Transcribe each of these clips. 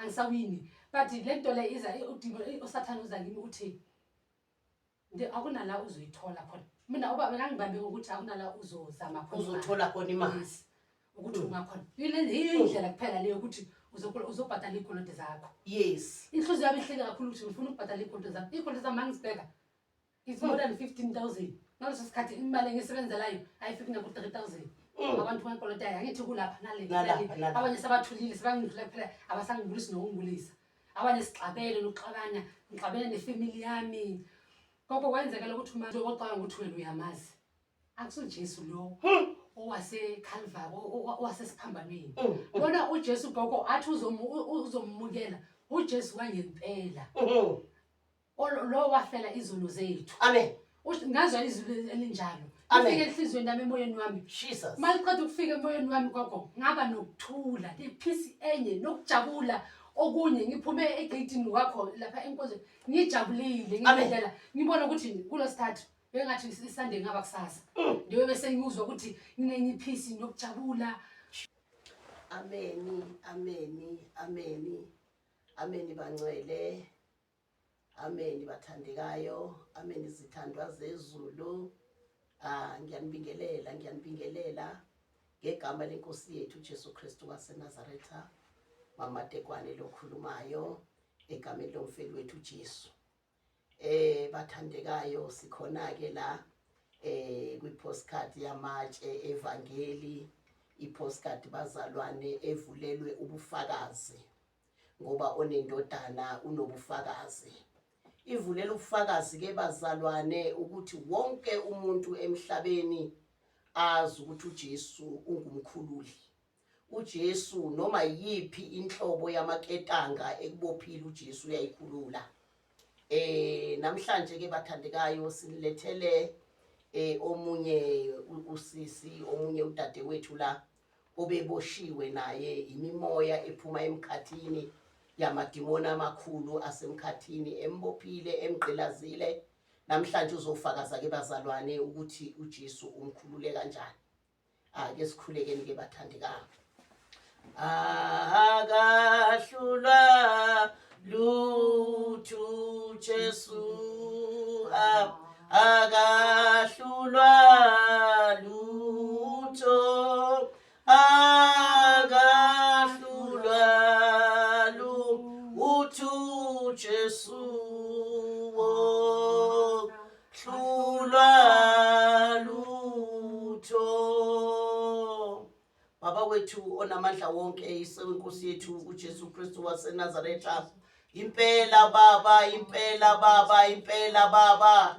Angisawini, but le nto le iza usathane uza kimi uthi akunala uzoyithola khona. Mina uba bekangibambe ngokuthi akunala uzozama khona imali. Uzothola khona imali. Yes. Ukuthi ungakhona. Yiyo indlela kuphela leyo ukuthi uzobhadala iy'kweleti zakho. Inhliziyo yami ihleli kakhulu ukuthi ngifuna ukubhadala iy'kweleti zami. Iy'kweleti zami mangizibheka it's more than 15,000. Ngaleso sikhathi imali engiyisebenzelayo ayifiki naku-3,000. Abantu bankolotayo angithi kulapha nale. Nalapha, nalapha. Abanye sebathulile, sebangidlula kuphela, abasangibulisi nokungibulisa. Abanye sixabene nokuxabana, ngixabene nefamily yami. Gogo, kwenzeka ukuthi uma ocabanga ukuthi wena uyamazi, akusuJesu lo owaseCalvary, owasesiphambanweni. Bona uJesu gogo athi uzomukela, uJesu wangempela. Lo wafela izono zethu. Amen. Ngazwa izwi elinjalo. Amen. Lifike enhliziyweni yami, emoyeni wami. Jesus. Maliqeda ukufika emoyeni wami gogo, ngaba nokuthula, nepeace enye, nokujabula okunye. Ngiphume egeyidini kwakho lapha enkonzweni ngijabulile ngendlela ngibona ukuthi kulosithathu bengathi iSunday ngaba kusasa. Njengoba bese ngizwa ukuthi nginenye ipeace nokujabula. Ameni, ameni, ameni. Ameni bangcwele. Ameni bathandekayo. Ameni zithandwa zezulu. Ngiyanibingelela, ngiyanibingelela ngegama lenkosi yethu uJesu Kristu waseNazaretha. Mama Tekwane lokhulumayo egameni lomfeli wethu uJesu. Bathandekayo, sikhona ke la kwi-postcard yamatshe evangeli, i-postcard bazalwane evulelwe ubufakazi, ngoba onendodana unobufakazi. Ivulela ubufakazi ke bazalwane ukuthi wonke umuntu emhlabeni azi ukuthi uJesu ungumkhululi. uJesu noma yiphi inhlobo yamaketanga ekubophile uJesu uyayikhulula. Namhlanje ke bathandekayo sinilethele omunye usisi, omunye udadewethu la obeboshiwe naye imimoya ephuma emkhathini yamadimoni amakhulu asemkhathini, embophile, emgqilazile. Namhlanje uzofakaza ke bazalwane ukuthi uJesu umkhulule kanjani. Ake sikhulekeni ke bathandekayo. Akahlulwa lutho Jesu, akahlulwa lutho, akahlulwa lutho Jesu, hlulwa lutho. Baba wethu onamandla wonke, Yise wenkosi yethu uJesu Kristu waseNazaretha, impela Baba, impela Baba, impela Baba,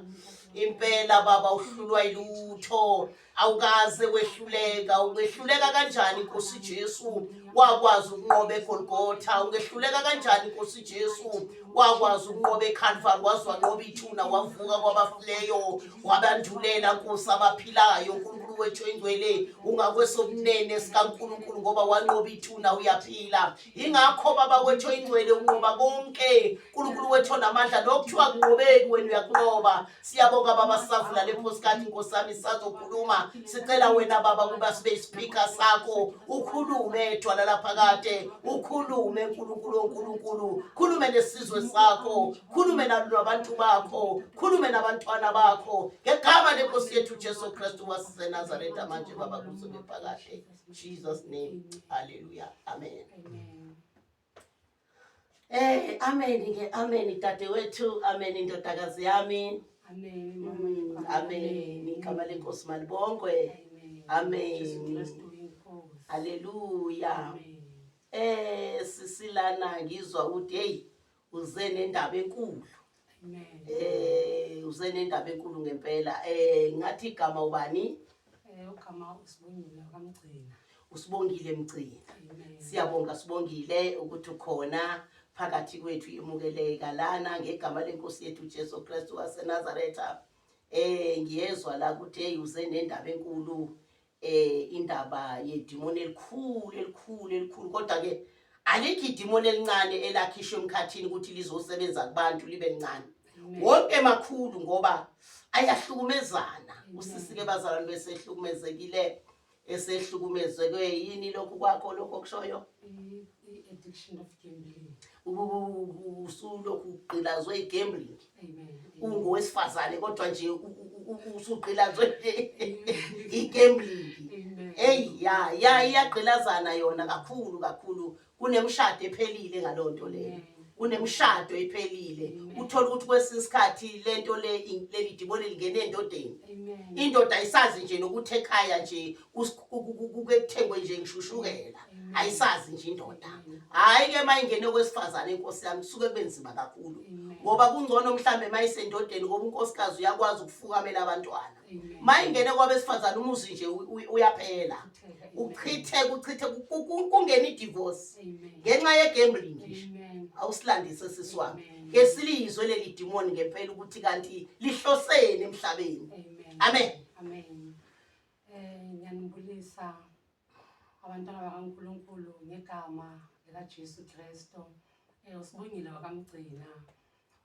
impela Baba, uhlulwa yilutho, awukaze wehluleka. Ungehluleka kanjani Nkosi Jesu, wakwazi ukunqoba eGolgotha? Ungehluleka kanjani Nkosi Jesu, wakwazi ukunqoba eCalvary, waze wanqoba ithuna, wavuka kwabafileyo, wabandulela Nkosi abaphilayo. Nkulunkulu wethu oyingcwele, ungakwesobunene sikaNkulunkulu, ngoba wanqoba ithuna, uyaphila. Ingakho Baba wethu oyingcwele unqoba konke. Nkulunkulu wethu onamandla, lokuthiwa kunqobeki wena uyakunqoba. Siyabonga Baba, sisavula le postcard Nkosi yami, sisazokhuluma. Sicela wena Baba kuba sibe ispeaker sakho, ukhulume dwala laphakade, ukhulume Nkulunkulu oNkulunkulu, khulume nesizwe sakho, khulume nabantu bakho, khulume nabantwana bakho, ngegama lenkosi yethu Jesu Kristu waseNazaretha. Manje Baba kuzobe phakahle, Jesus name, hallelujah, amen. Amen ke, amen dadewethu, amen indodakazi yami. Amen. Amen. Igama lenkosi malibongwe. Amen. Hallelujah. Sisilana ngizwa ukuthi hey, uze nendaba enkulu. Amen. Uze nendaba enkulu ngempela. Ngathi igama ubani? Ugama uSibongile kaMgcina. uSibongile Mgcina. Amen. Siyabonga Sibongile ukuthi ukhona phakathi kwethu, imukeleka lana ngegama lenkosi yethu Jesu Kristu waseNazaretha. Ngiyezwa la ukuthi hey, uze nendaba enkulu, indaba yedimoni elikhulu elikhulu elikhulu, kodwa ke alikho idimoni elincane elakhishwe emkhathini ukuthi lizosebenza kubantu libe lincane. Wonke makhulu ngoba ayahlukumezana. Usisi ke bazalwane besehlukumezekile, esehlukumezekwe yini lokhu kwakho lokho okushoyo? Addiction of gambling. Usulokhu ugqilazwe i-gambling. Amen. Ungowesifazane kodwa nje usugqilazwe i-gambling. Amen. Hey, ya ya, iyagqilazana yona kakhulu kakhulu. Kunemishado ephelile ngalonto leyo. Amen. Kunemishado ephelile. Amen. Uthola ukuthi kwesinye isikhathi lento le leli diboni lingene endodeni. Amen. Indoda ayisazi nje nokuthi ekhaya nje kuke kuthengwe nje ngishushukela. Amen. Ayisazi nje indoda. Amen. Hhayi ke, uma ingene kwesifazane, inkosi yami, kusuke kube nzima kakhulu. Amen. Ngoba kungcono mhlambe uma isendodeni, ngoba unkosikazi uyakwazi ukufukamela abantwana. Amen. Uma ingene kwabesifazane, umuzi nje uyaphela. Uchitheka. Amen. Uchitheke, uchithe, kungena i-divorce Amen. ngenxa ye-gambling nje. Amen. Awusilandise, sisi wami. Amen. Ke silizwe leli dimoni ngempela ukuthi kanti lihloseni emhlabeni. Amen. Amen. Amen. Ngiyanibulisa abantwana bakaNkulunkulu ngegama lika Jesu Kristu. Usibongile wakamgcina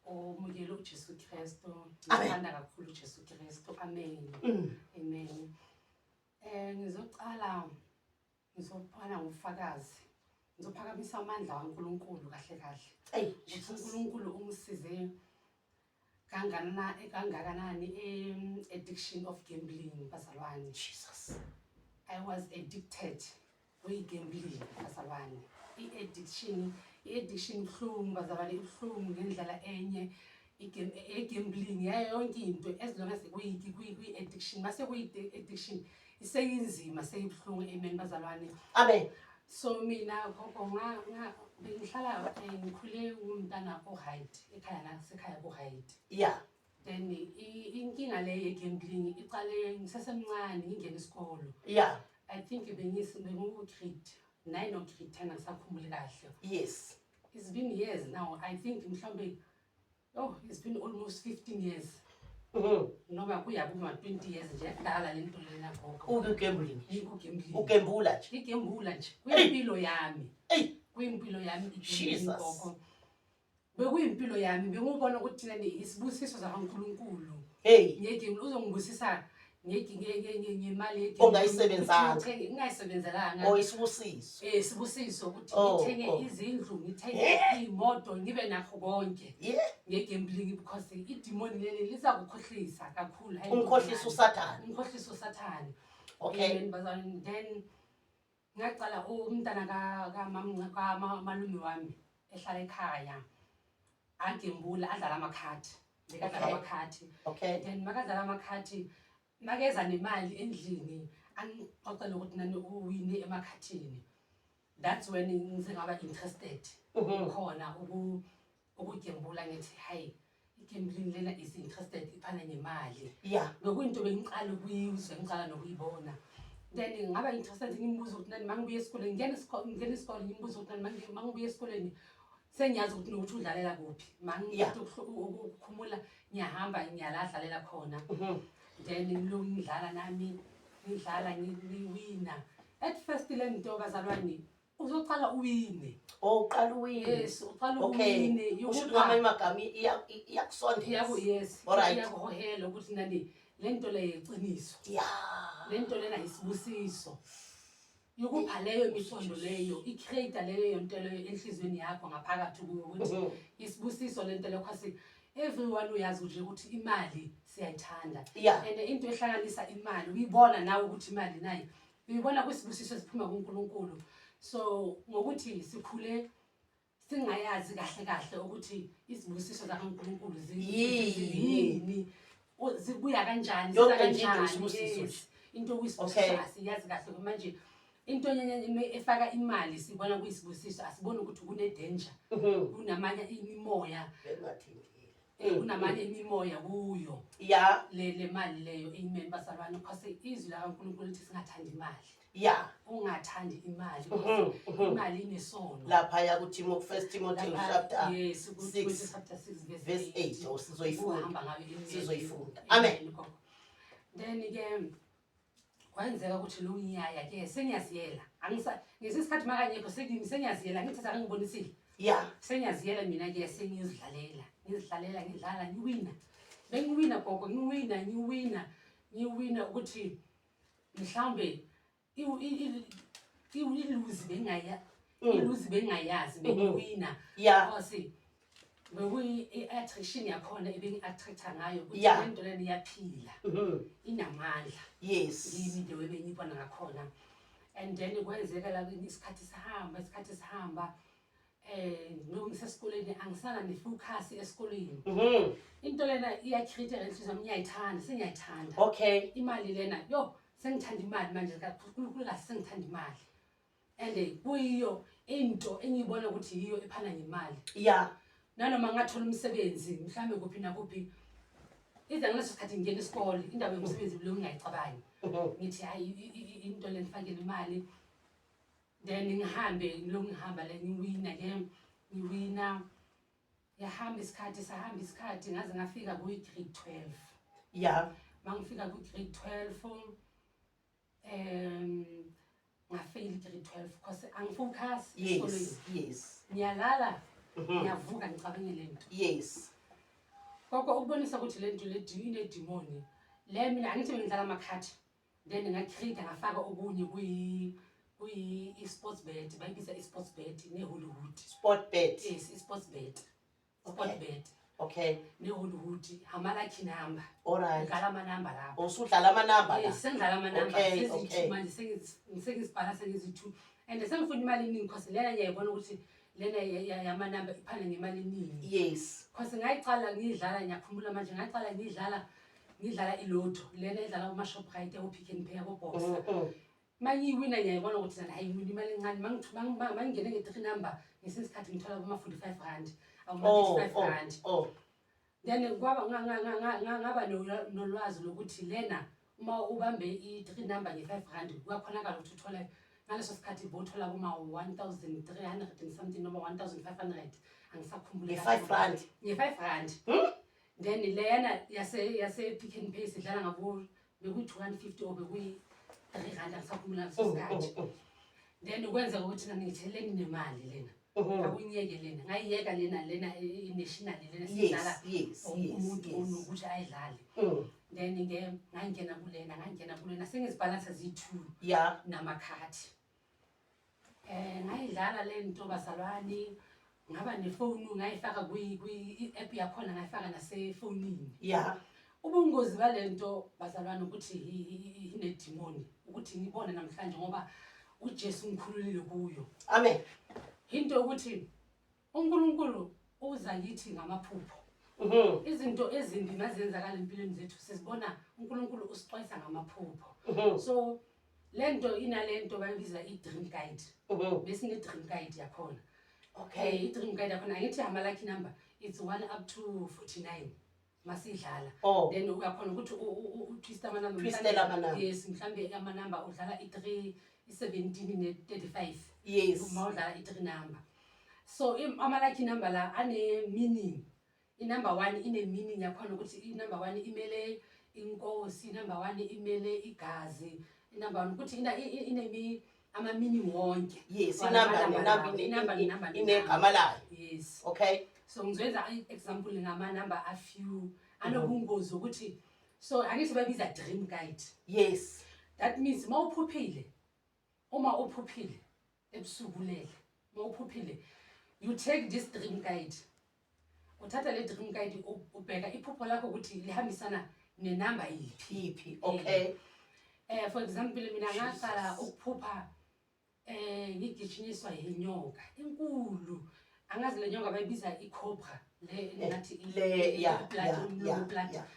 omukele uJesu Kristu. Amen. Ngithanda kakhulu uJesu Kristu. Amen. Amen. Ngizocala ngizophana ngofakazi. Ngizophakamisa amandla kaNkulunkulu kahle kahle. Ey, Ukuthi Jesus. uNkulunkulu ungisize kangakanani addiction of gambling, bazalwane. Jesus. I was addicted kwi-gambling, bazalwane. I-addiction ibuhlungu, bazalwane, ibuhlungu ngendlela enye. I-gambling yayo yonke into, as long as kuyi-addiction, mase kuyi-addiction iseyinzima, seyibuhlungu. Amen, bazalwane. Amen. So mina, gogo, bengihlala ngikhule ngumntana o-right ekhaya, nasekhaya ku-right. Then inkinga le ye-gambling iqale ngisasemncane, ngingena isikolo. I think bengiku-grade 9 or grade 10, angisakhumbuli kahle. It's been years now. I think mhlawumbe, oh, it's been almost 15 years noma kuya kuma-20 years nje, yakudala le nto lena, gogo. Uku-gambling. Ngiku-gambling. Ugembula nje. Ngigembula nje, kuyimpilo yami. Ey. Kuyimpilo yami i-gambling, Jesus. gogo. Bekuyimpilo yami, bengubona ukuthi nani isibusiso zakaNkulunkulu. Hey. Ngegame uzongibusisa ngemali ye-gambling, Ongayisebenzanga. ukuthi ngithenge, ngingayisebenzelanga. Oh, isibusiso. Isibusiso ukuthi Oh, ngithenge oh. izindlu, ngithenge iy'moto, ngibe nakho konke nge-gambling, because idimoni leli lizakukhohlisa kakhulu. Hayi, Umkhohlisa ntombazane. uSathane. Umkhohlisa uSathane. Okay. Amen, bazalwane. Then ngaqala umntana kamalume wami ehlala ekhaya agembula, adlala amakhadi, bekadlala amakhadi. Then makadlala amakhadi, makeza nemali endlini, angixoxele ukuthi nani uwine emakhathini. That's when ngize ngaba interested khona ukugembula. Ngithi hayi, i-gambling lena is interested, iphana ngemali. Bekuyinto bengiqala ukuyizwa, ngiqala nokuyibona. Then ngaba interested, ngimbuza ukuthi nani mangibuya esikoleni, ngingena isikole, ngimbuza ukuthi nani mangibuya esikoleni, sengiyazi ukuthi nokuthi udlalela kuphi. Mangiqeda ukukhumula, ngiyahamba ngiyaladlalela khona. Then ngilokhu ngidlala nami, ngidlala, ngiwina at first. Le nto, bazalwane, uzocala uwine. Oh, uqala uwine. Yes, uqala uwine. Usho ukuthi ngamanye amagama iyakusondeza. Yes. Iyakuhohela ukuthi nani le nto le yeqiniso. Le nto lena isibusiso, yokupha leyo miqondo leyo, i-create leyo nto leyo enhliziyweni yakho ngaphakathi kuwe ukuthi isibusiso le nto leyo, cause everyone uyazi nje ukuthi imali siyayithanda. And into ehlanganisa imali, uyibona nawe ukuthi imali nayo uyibona kwisibusiso esiphuma kuNkulunkulu. So ngokuthi sikhule singayazi kahle kahle ukuthi izibusiso zakaNkulunkulu Yini? yini, zibuya kanjani, Yonke ziza nje into kanjani. isibusiso Yes. nje. Into kuyisibusiso. Asiyazi kahle manje into enye efaka imali, sibona kuyisibusiso, asiboni ukuthi kune-danger, kunamanye imimoya. Bengathintile. Kunamanye imimoya kuyo le mali leyo. Amen, bazalwane, because izwi lakaNkulunkulu lithi singathandi imali. Ungathandi imali. Imali inesono. Laphaya First Timothy chapter Yes, 6, chapter 6 verse verse 8. 8. Oh, sizoyifunda. Ukuhamba ngayo imali. Sizoyifunda. Amen. Gogo. Then ke kwenzeka ukuthi lo ngiyaya ke sengiyaziyela, angisa ngesikhathi makanyekho, sengiyaziyela, ngithi akangibonisile. Sengiyaziyela mina ke, sengiyozidlalela, ngizidlalela, ngidlala, ngiwina. Bengiwina, gogo, ngiwina, ngiwina, ngiwina, ukuthi mhlawumbe iluzi bengaya I-lose bengingayazi, bengiwina. Because bekuyi-attraction yakhona ebengi-attracta ngayo ukuthi le nto lena iyaphila, inamandla. Yimi the way bengiyibona ngakhona. And then kwenzeka la isikhathi sihamba, isikhathi sihamba, ngisesikoleni angisana ne-focus esikoleni. Into lena iya-create enhliziyweni yami, ngiyayithanda, sengiyayithanda. Imali lena, yo, sengithanda imali manje kakhulu kahle, sengithanda imali. And kuyiyo into engiyibona ukuthi yiyo ephana ngemali. Nanoma ngathola umsebenzi mhlambe kuphi nakuphi, ize ngaleso sikhathi ngingena isikole, indaba yomsebenzi lo ngingayicabangi. Ngithi hayi, into le ngifakele imali. Then ngihambe ngilokhu ngihamba le ngiwina ke, ngiwina. Yahamba isikhathi, sahamba isikhathi, ngaze ngafika kwi-grade 12. Mangifika kwi-grade 12, ngafeyila i-grade 12 because angi-focus esikolweni. Ngiyalala, ngiyavuka ngicabange le nto. Koko ukubonisa ukuthi le nto le inedimoni. Le mina angithi bengidlala amakhadi, then nga-create ngafaka okunye kuyi i-sports bet, bayibiza i-sports bet ne-Hollywood. Sport bet. Yes, i-sports bet. Sport bet. Ne-Hollywood, ama-lucky number. All right. Ngidlala amanamba lapho. Usudlala amanamba la? Yes, sengidlala amanamba. Seziyi-two manje, sengizibhala sengiziyi-two. And sengifuna imali eningi because lena ngiyayibona ukuthi lena yamanamba iphana ngemali eningi. Because ngayicala ngiyidlala, ngiyakhumbula manje, ngayicala ngidlala ilotho, lena edlala kuma-Shoprite, abo-Pick n Pay, abo-Boxer. Mangiyiwina ngiyayibona ukuthi nana hayi, ngiwina imali encane. Mangingene nge-3 number, ngesinye isikhathi ngithola kuma-45 rand, awuma-35 rand. Then ngaba nolwazi lokuthi lena uma ubambe i-3 number nge-5 rand, kuyakhonakala ukuthi uthole ngaleso sikhathi bowuthola kuma-1300 and something noma 1500, angisakhumbuli kahle. Nge-5 rand? Nge-5 rand. Then lena yase Pick n Pay sidlala ngabo bekuyi-250 or bekuyi-3 rand, angisakhumbuli ngaleso sikhathi. Then kwenzeka ukuthi ngithi le nginemali lena. Akunyeke lena, ngayiyeka lena i-national lena sidlala wonke umuntu onokuthi ayidlale. Then ke ngangena kulena, ngangena kulena sengizibhalansa ziyi-2 namakhadi. Ngayidlala le nto bazalwane, ngaba nefoni, ngayifaka kwi app yakhona, ngayifaka nasefonini. Ubungozi balento bazalwane ukuthi inedimoni, ukuthi ngibone namhlanje ngoba uJesu ungikhululile kuyo. Amen. Into yokuthi uNkulunkulu uza kithi ngamaphupho. Izinto ezimbi mazenzakala empilweni zethu sizibona uNkulunkulu usixwayisa ngamaphupho. So lento inalento bayibiza i-dream guide. Bese ne-dream guide yakhona. I-dream guide yakhona angithi ama lucky number it's 1 up to 49 masidlala. Then uyakhona ukuthi u-twist amanamba. Twistela amanamba. Yes, mhlambe amanamba udlala i-3, i-17 ne-35. Uma udlala i-3 number. So ama lucky number la ane meaning. I-number 1 ine meaning yakhona ukuthi i-number 1 imele inkosi, i-number 1 imele igazi, i-number 1 ukuthi ine ama meaning wonke. Yes, Wala i-number amanamba ne-number lawo, i-number ne-number ne-number. inegama layo. Yes. So ngizoyenza i-example ngama number a few anobungozi ukuthi so angithi babiza dream guide. That means uma uphuphile ebusuku ulele, uma uphuphile you take this dream guide. Uthatha le dream guide ubheka iphupho lakho ukuthi lihambisana nenamba yiphi. Yiphi? Okay. For example mina ngaqala ukuphupha ngigijinyiswa yinyoka enkulu. Angazi le nyoka bayibiza i-cobra le ngathi Le, ya, i-blood, ya, umlomo ya, blood. ya.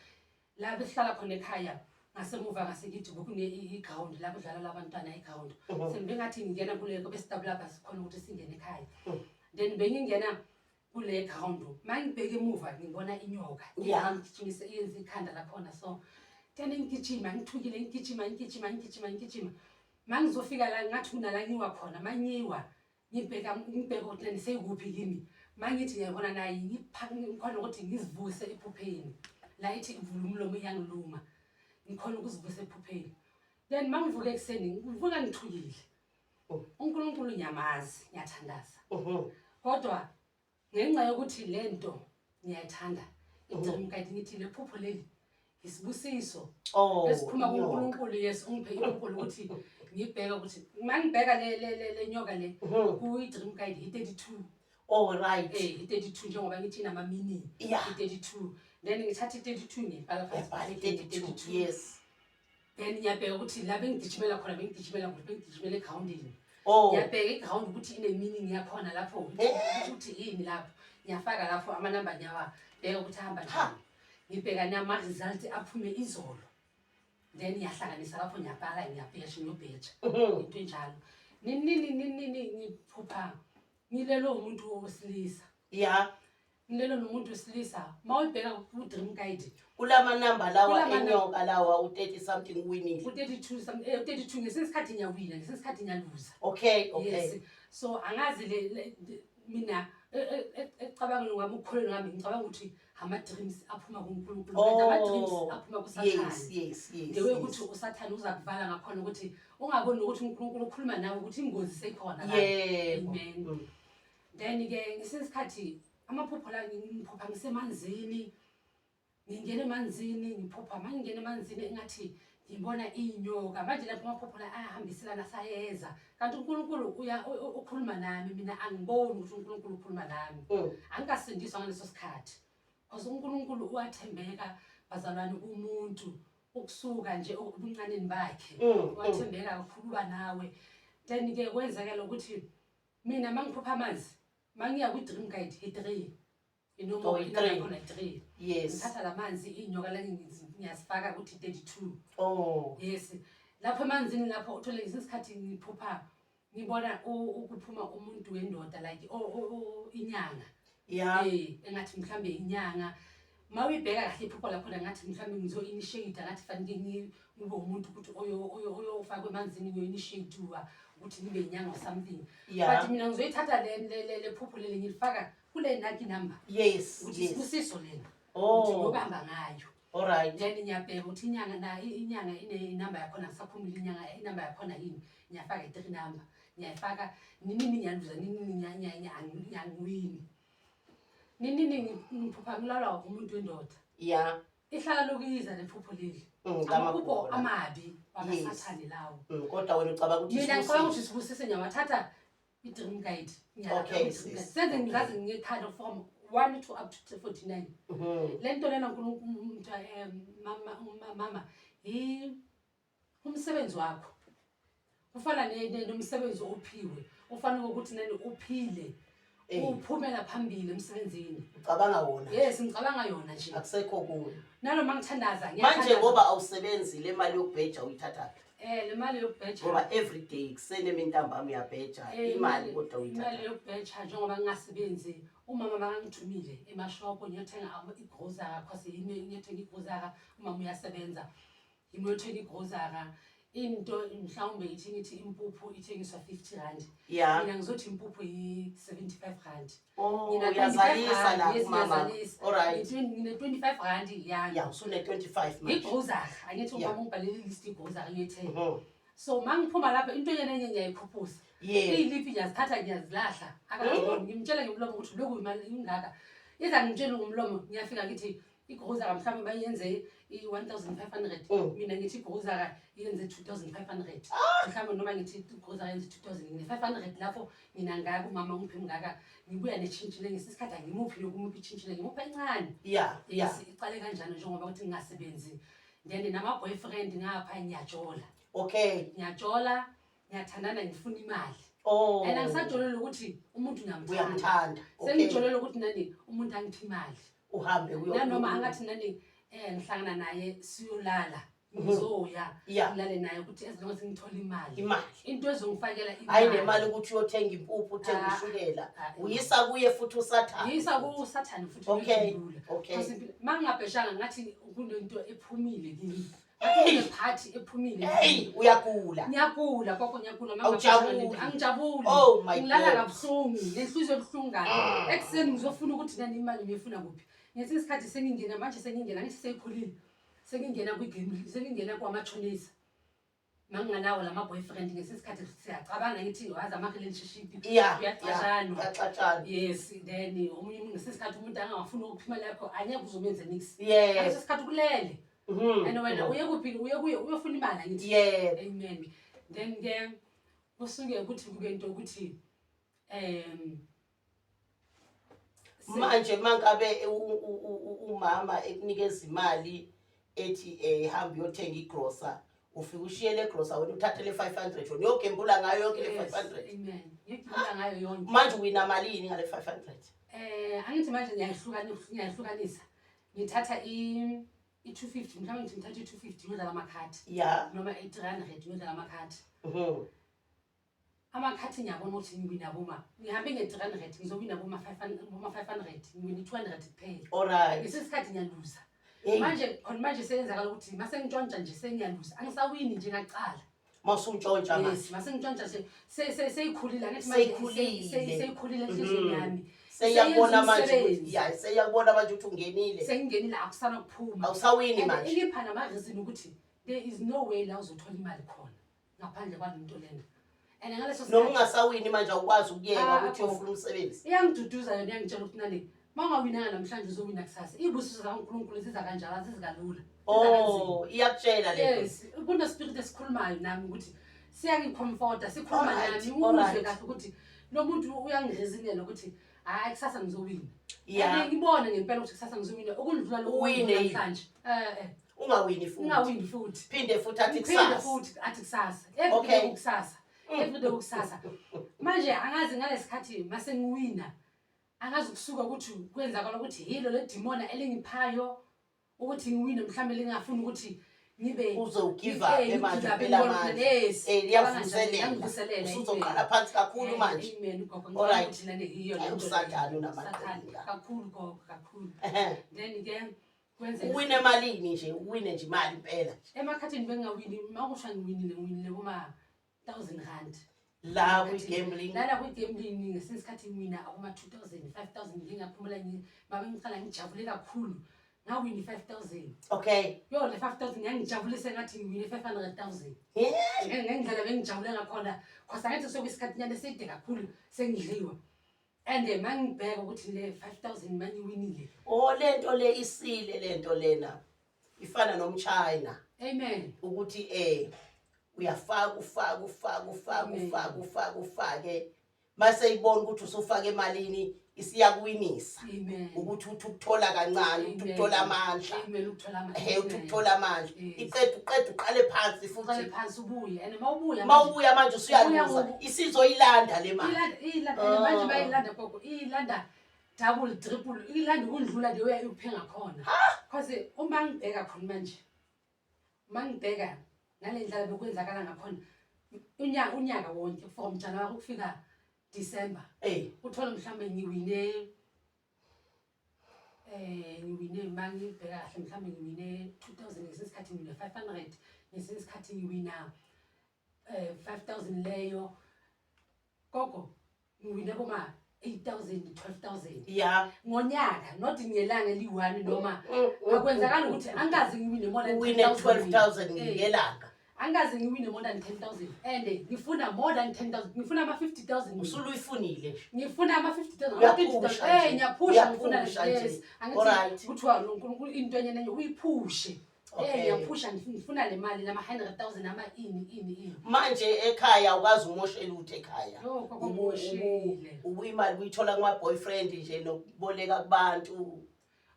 La besihlala khona ekhaya ngasemuva ngasekithi bekune i-ground la kudlala labantwana i-ground. Sengibe ngathi ngingena kule besidabula sikhona ukuthi singene ekhaya. Then bengingena kule ground, mangibheka emuva ngibona inyoka. Ngigijimisa iyenza ikhanda lakhona so. Then ngigijima ngithukile ngigijima ngigijima ngigijima ngigijima. Mangizofika la ngathi kunala ngiwa khona mangiwa ngibheka ngibheka ukuthi leni seyikuphi kimi. Mangithi ngiyabona nayi ngikhona ukuthi ngizivuse ephupheni. La ithi ivula umlomo iyangiluma. Ngikhona ukuzivusa ephupheni. Then mangivuka ekuseni ngivuka ngithukile. uNkulunkulu ngiyamazi, ngiyathandaza. Kodwa ngenxa yokuthi lento ngiyayithanda, i-dream guide ngithi le phupho leli Isibusiso Oh, esiphuma inyoka. kuNkulunkulu. Yes, ungiphe iphupho lokuthi ngibheke ukuthi uma ngibheka le nyoka le kuyi-dream guide i-32. Oh, right. I-32, njengoba ngithi inama-meaning. I-32, then ngithatha i-32, ngiyibhala phansi. Yabhala i-32. Yes. Then ngiyabheka ukuthi la bengigijimela khona, bengigijimela kuphi? Bengigijimela egrawundini. Ngiyabheka igrawundi ukuthi ine-meaning yakhona lapho, ukuthi yini lapho. Ngiyafaka lapho amanamba, ngiyawabheka ukuthi ahamba njani. Ngibheka nama-result aphume izolo, then ngiyahlanganisa lapho, ngiyabhala, ngiyabhesha, ngiyobheja. Into enjalo. Nini nini nini ngiphupha ngilelo umuntu wesilisa. Ngilelo nomuntu wesilisa. Uma uyibheka ku-dream guide, Kulama namba lawa enyoka lawa, u-30 something winning. U-32 u-32. Ngesinye isikhathi ngiyawina, ngesinye isikhathi ngiyaluza. Okay. Yes, so angazi mina ekucabangeni kwami, ukukholelwa kwami, ngicabanga ukuthi ama-dreams aphuma kuNkulunkulu, kanti ama-dreams aphuma kuSathane. The way ukuthi uSathane uza kuvala ngakhona ukuthi ungaboni nokuthi uNkulunkulu ukhuluma nawe, ukuthi ingozi seyikhona la. Amen. Then-ke ngesinye isikhathi amaphupho la, ngiphupha ngisemanzini, ngingena emanzini. Ngiphupha uma ngingena emanzini engathi ngibona iy'nyoka. Manje lapho amaphupho la ayahambiselana, sayeza, kanti uNkulunkulu ukhuluma nami, mina angiboni ukuthi uNkulunkulu ukhuluma nami. Angikasindiswa ngaleso sikhathi, because uNkulunkulu uyathembeka, bazalwane, kumuntu ukusuka nje ebuncaneni bakhe. Wathembeka kakhulu, uba nawe. Then-ke kwenzakala ukuthi mina uma ngiphupha amanzi, uma ngiya kwi-dream guide, i-3, inombolo. Oh, i-three. Khona i-3. Ngithatha la manzi, iy'nyoka la, ngiyazifaka ukuthi 32. Yes, lapho emanzini lapho uthole ngesinye isikhathi ngiphupha ngibona ukuphuma umuntu wendoda, like inyanga. Engathi mhlambe inyanga. Ma uyibheka kahle iphupho lakhona, ngathi mhlambe ngizo-initiate, ngathi fanele ngibe umuntu ukuthi oyofakwa emanzini, ngiyo-initiate-wa ukuthi ngibe inyanga or something. But mina ngizoyithatha le phupho leli, ngilifaka kule lucky number ukuthi isibusiso lena, ukuthi ngiyobamba ngayo. All right. Then ngiyabheka ukuthi inyanga na inyanga inenamba yakhona, ngisakhumbula inyanga inamba yakhona yini. Ngiyafaka i-three number, ngiyayifaka. Ninini ngiyaluza, ninini ngiyangiwini, ninini ngiphupha ngilalwa umuntu wendoda. Ihlala lokuyiza lephupho leli. Amaphupho Lamaphupho la. amabi wakaSathane lawo. Kodwa wena ucabanga ukuthi Mina ngicabanga ukuthi isibusiso. sibusise. Ngiyawathatha i-dream guide. Okay, sis. Senze ngizazi nginekhanda from 1 to up to 49. Le nto lena, Nkulunkulu, mama, umsebenzi wakho ufana nomsebenzi ophiwe, ufana ukuthi nani uphile, uphumela phambili emsebenzini. Ucabanga wona. Yes, ngicabanga yona nje. Akusekho kuwe. Nanoma ngithandaza, Manje ngiyathandaza. ngoba awusebenzi, le mali yokubheja uyithathaphi? Le mali yokubheja, Ngoba every day kuseni, emintambama uyabheja. Imali kodwa imali uyithatha? yokubheja, njengoba ngingasebenzi, umama makangithumile emashopho ngiyothenga igrosara, cause yimi ngiyothenga igrosara, umama uyasebenza, yimi uyothenga igrosara. Into mhlawumbe ithi, ngithi impuphu ithengiswa R50, mina ngizothi impuphu yi-R75. Oh, Ngina uyazalisa 25 la rand, yes, kumama. ngiyazalisa. All right. Ngine-R25 yami. Ya, usune 25 manje. Igrosara, angithi umama ungibhalele ilist igrosara ngiyothenga. So ma ngiphuma lapho, into enye nenye ngiyayikhuphusa. Iy'liphi ngiyazithatha, ngiyazilahla, akaziboni. Ngimtshela ngomlomo ukuthi lokhu imali ingaka, iza ngimtshele ngomlomo. Ngiyafika ngithi igrosara mhlawumbe bayenze i-1500, mina ngithi igrosara yenze 2500 mhlawumbe, noma ngithi igrosara yenze 2000, ngine-500 lapho mina ngaka, umama ungiphi ngaka, ngibuya netshintshi le. Ngesinye isikhathi angimuphi nokumuphi itshintshi le, ngimupha encane. Yes, icale kanjalo njengoba ukuthi ngingasebenzi. Then nama-boyfriend ngapha, ngiyajola. Ngiyajola, ngiyathandana, ngifuna imali. And angisajoleli ukuthi umuntu ngiyamthanda. Uyamthanda. Okay. Sengijolela ukuthi nani umuntu angiphi imali. Uhambe Nanoma angathi nani ngihlangana naye siyolala, ngizoya ngilale naye, ukuthi as long as ngithola imali. Imali. Into ezongifakela. Hayi, nemali ukuthi uyothenga impuphu, uthenge ushukela. Uyisa kuye futhi uSathane. Ngiyisa kuSathane futhi. Ngiyodlula. Uma ngingabheshanga, ngathi kunento ephumile kimi, ngathi kunephathi ephumile. Hey, uyagula. Ngiyagula gogo, ngiyagula uma Awujabuli. ngingabheshanga lento. Angijabuli. Oh my Ngilala God. kabuhlungu, nenhliziyo ebuhlungu kabi. Ekuseni ngizofuna ukuthi nani imali ngiyifuna kuphi. Ngesinye isikhathi sengingena manje, sengingena, ngithi seyikhulile, sengingena kwigame, sengingena kwamatshonisa. Manginganawo lama-boyfriend, ngesinye isikhathi siyacabanga, ngithi wazi ama-relationship kuyaxatshanwa. Kuyaxatshanwa. Yes, then omunye umuntu, ngesinye isikhathi umuntu angangafuni ukuphi imali yakho, angeke uzomenze nix. Ngaleso sikhathi kulele. And wena uye kuphi? Uye kuye uyofuna imali, angithi? Yebo. Amen. Then ke kusuke kuthi kube into ukuthi Manje mangabe umama ekunikeza imali ethi hamba uyothenga igrosa, ufike ushiye le grosa, wena uthathe le 500, wena uyogembula ngayo yonke le 500? Amen, ngiyogembula ngayo yonke. Manje uwina malini ngale 500? Angithi manje ngiyahlukanisa, ngithatha i-250 mhlawumbe, ngithi ngithatha i-250 ngiyodlala amakhadi noma i-300 ngiyodlala amakhadi. Amakhathi ngiyabona ukuthi ngiwina boma, ngihambe nge-300, ngizowina boma 500, ngiwina i-200 kuphela. Ngesinye isikhathi ngiyaluza. Manje khona manje seyenzakala ukuthi mase ngintshontsha nje sengiyaluza, angisawini njengacala. Mawusuntshontsha manje? Yes, mase ngintshontsha nje seyikhulile, angithi manje? Seyikhulile. Seyikhulile enhliziyweni yami. Seyakubona manje ukuthi Seyenza ya, seyakubona manje ukuthi ungenile. Sengingenile, akusana kuphuma. Awusawini And manje. Ingipha nama-reason ukuthi there is no way la uzothola imali khona ngaphandle kwalento lena, and ngaleso Noma ungasawini manje, awukwazi ukuyeka Ah, ukuthi akho. uyofuna umsebenzi? Iyangiduduza yona, iyangitshela ukuthi nani, uma ungawinanga namhlanje uzowina kusasa. Iy'busiso zakaNkulunkulu ziza kanjalo, azizikalula. Oh, iyakutshela le nto. Yes, kunespirit esikhulumayo nami ukuthi siyangicomforta, sikhuluma nami, uzwe kahle ukuthi lo muntu uyangireasonela ukuthi hhayi, kusasa ngizowina. And ngibone ngempela ukuthi kusasa ngizowina ukundlula lokhu Uwine yini? namhlanje. Ungawini futhi? Ungawini futhi. Phinde futhi athi Ngiphinde kusasa. Futhi athi kusasa, every day kusasa, every day kusasa. Manje angazi ngalesikhathi mase ngiwina, angazi kusuka ukuthi kwenzakala ukuthi yilo le demona elingiphayo ukuthi ngiwine, mhlawumbe lingafuni ukuthi ngibe Uze ugive up manje, ngigive up, phela ngibone manje. Yes. Liyavuselela. Liyangivuselela, Usuzoqala phansi kakhulu manje. Amen, gogo. Ukuthi nane yiyo Hayi, le nto uSathane leyo. unamaqhinga. Usathane, kakhulu gogo, kakhulu. Then ke kwenzeka Uwine malini nje? Uwine nje imali impela nje? Emakhathini bengingawini, uma kusho ngiwinile, ngiwinile kuma R1000. La kwi-gambling? Lana kwi-gambling, ngesinye isikhathi ngwina akuma-2000, 5000. Ngingaphumula, babe ngiqala ngijabule kakhulu, ngawina i-5000. Yo, le 5000 yangijabulisa ngathi ngiwine 500,000. Ngendlela bengijabule ngakhona, cause angithi sekuyisikhathi nyana eside kakhulu sengidliwa, and ma ngibheka ukuthi le 5000 mangiwinile. Oh, lento le isile, lento lena ifana nomchina. Amen. Ukuthi uyafaka, ufaka, ufaka, ufaka. Amen. Ufaka, ufaka, ufake, mase ibona ukuthi usufaka emalini, isiyakuwinisa. Amen. Ukuthi uthi ukuthola kancane, uthi Amen. ukuthola amandla. Amen, ukuthola amandla. Uthi ukuthola amandla. Iqeda, uqeda, uqale phansi Uqale futhi. Phansi ubuye, and uma ubuya Ma ubuya manje usuyaluza. Ubuya Isizoyilanda le mali. Ilanda, and manje bayilanda gogo, ilanda double, triple, ilanda ukundlula le way ukuphe ngakhona, cause uma ngibheka khona manje, uma ngibheka ngale ndlela bekwenzakala ngakhona unyaka wonke from January ukufika December, uthole mhlawumbe ngiwine, uma ngibheka kahle, mhlawumbe ngiwine 2000, ngesinye isikhathi ngiwine 500, ngesinye isikhathi ngiwina 5000 leyo gogo, ngiwine boma 8000, 12,000 ngonyaka, not ngelanga eliyi-one, noma akwenzakali ukuthi angikaze ngiwine more than Uwine 10,000. 12,000 ngelanga? Angikaze ngiwine more than 10,000, and ngifuna more than 10,000, ngifuna ama-50,000. Usuluyifunile nje. Ngifuna ama-50,000. Uyaphusha nje. Ngiyaphusha, ngifuna. Uyaphusha nje. Yes, angithi kuthiwa lo Nkulunkulu into enye nenye uyiphushe. Ngiyaphusha, ngifuna le mali nama-100,000, ama ini ini ini. Manje ekhaya ukwazi umoshe lutho ekhaya? Yo, kwakumoshile. Ubuyimali uyithola kuma-boyfriend nje nokuboleka kubantu?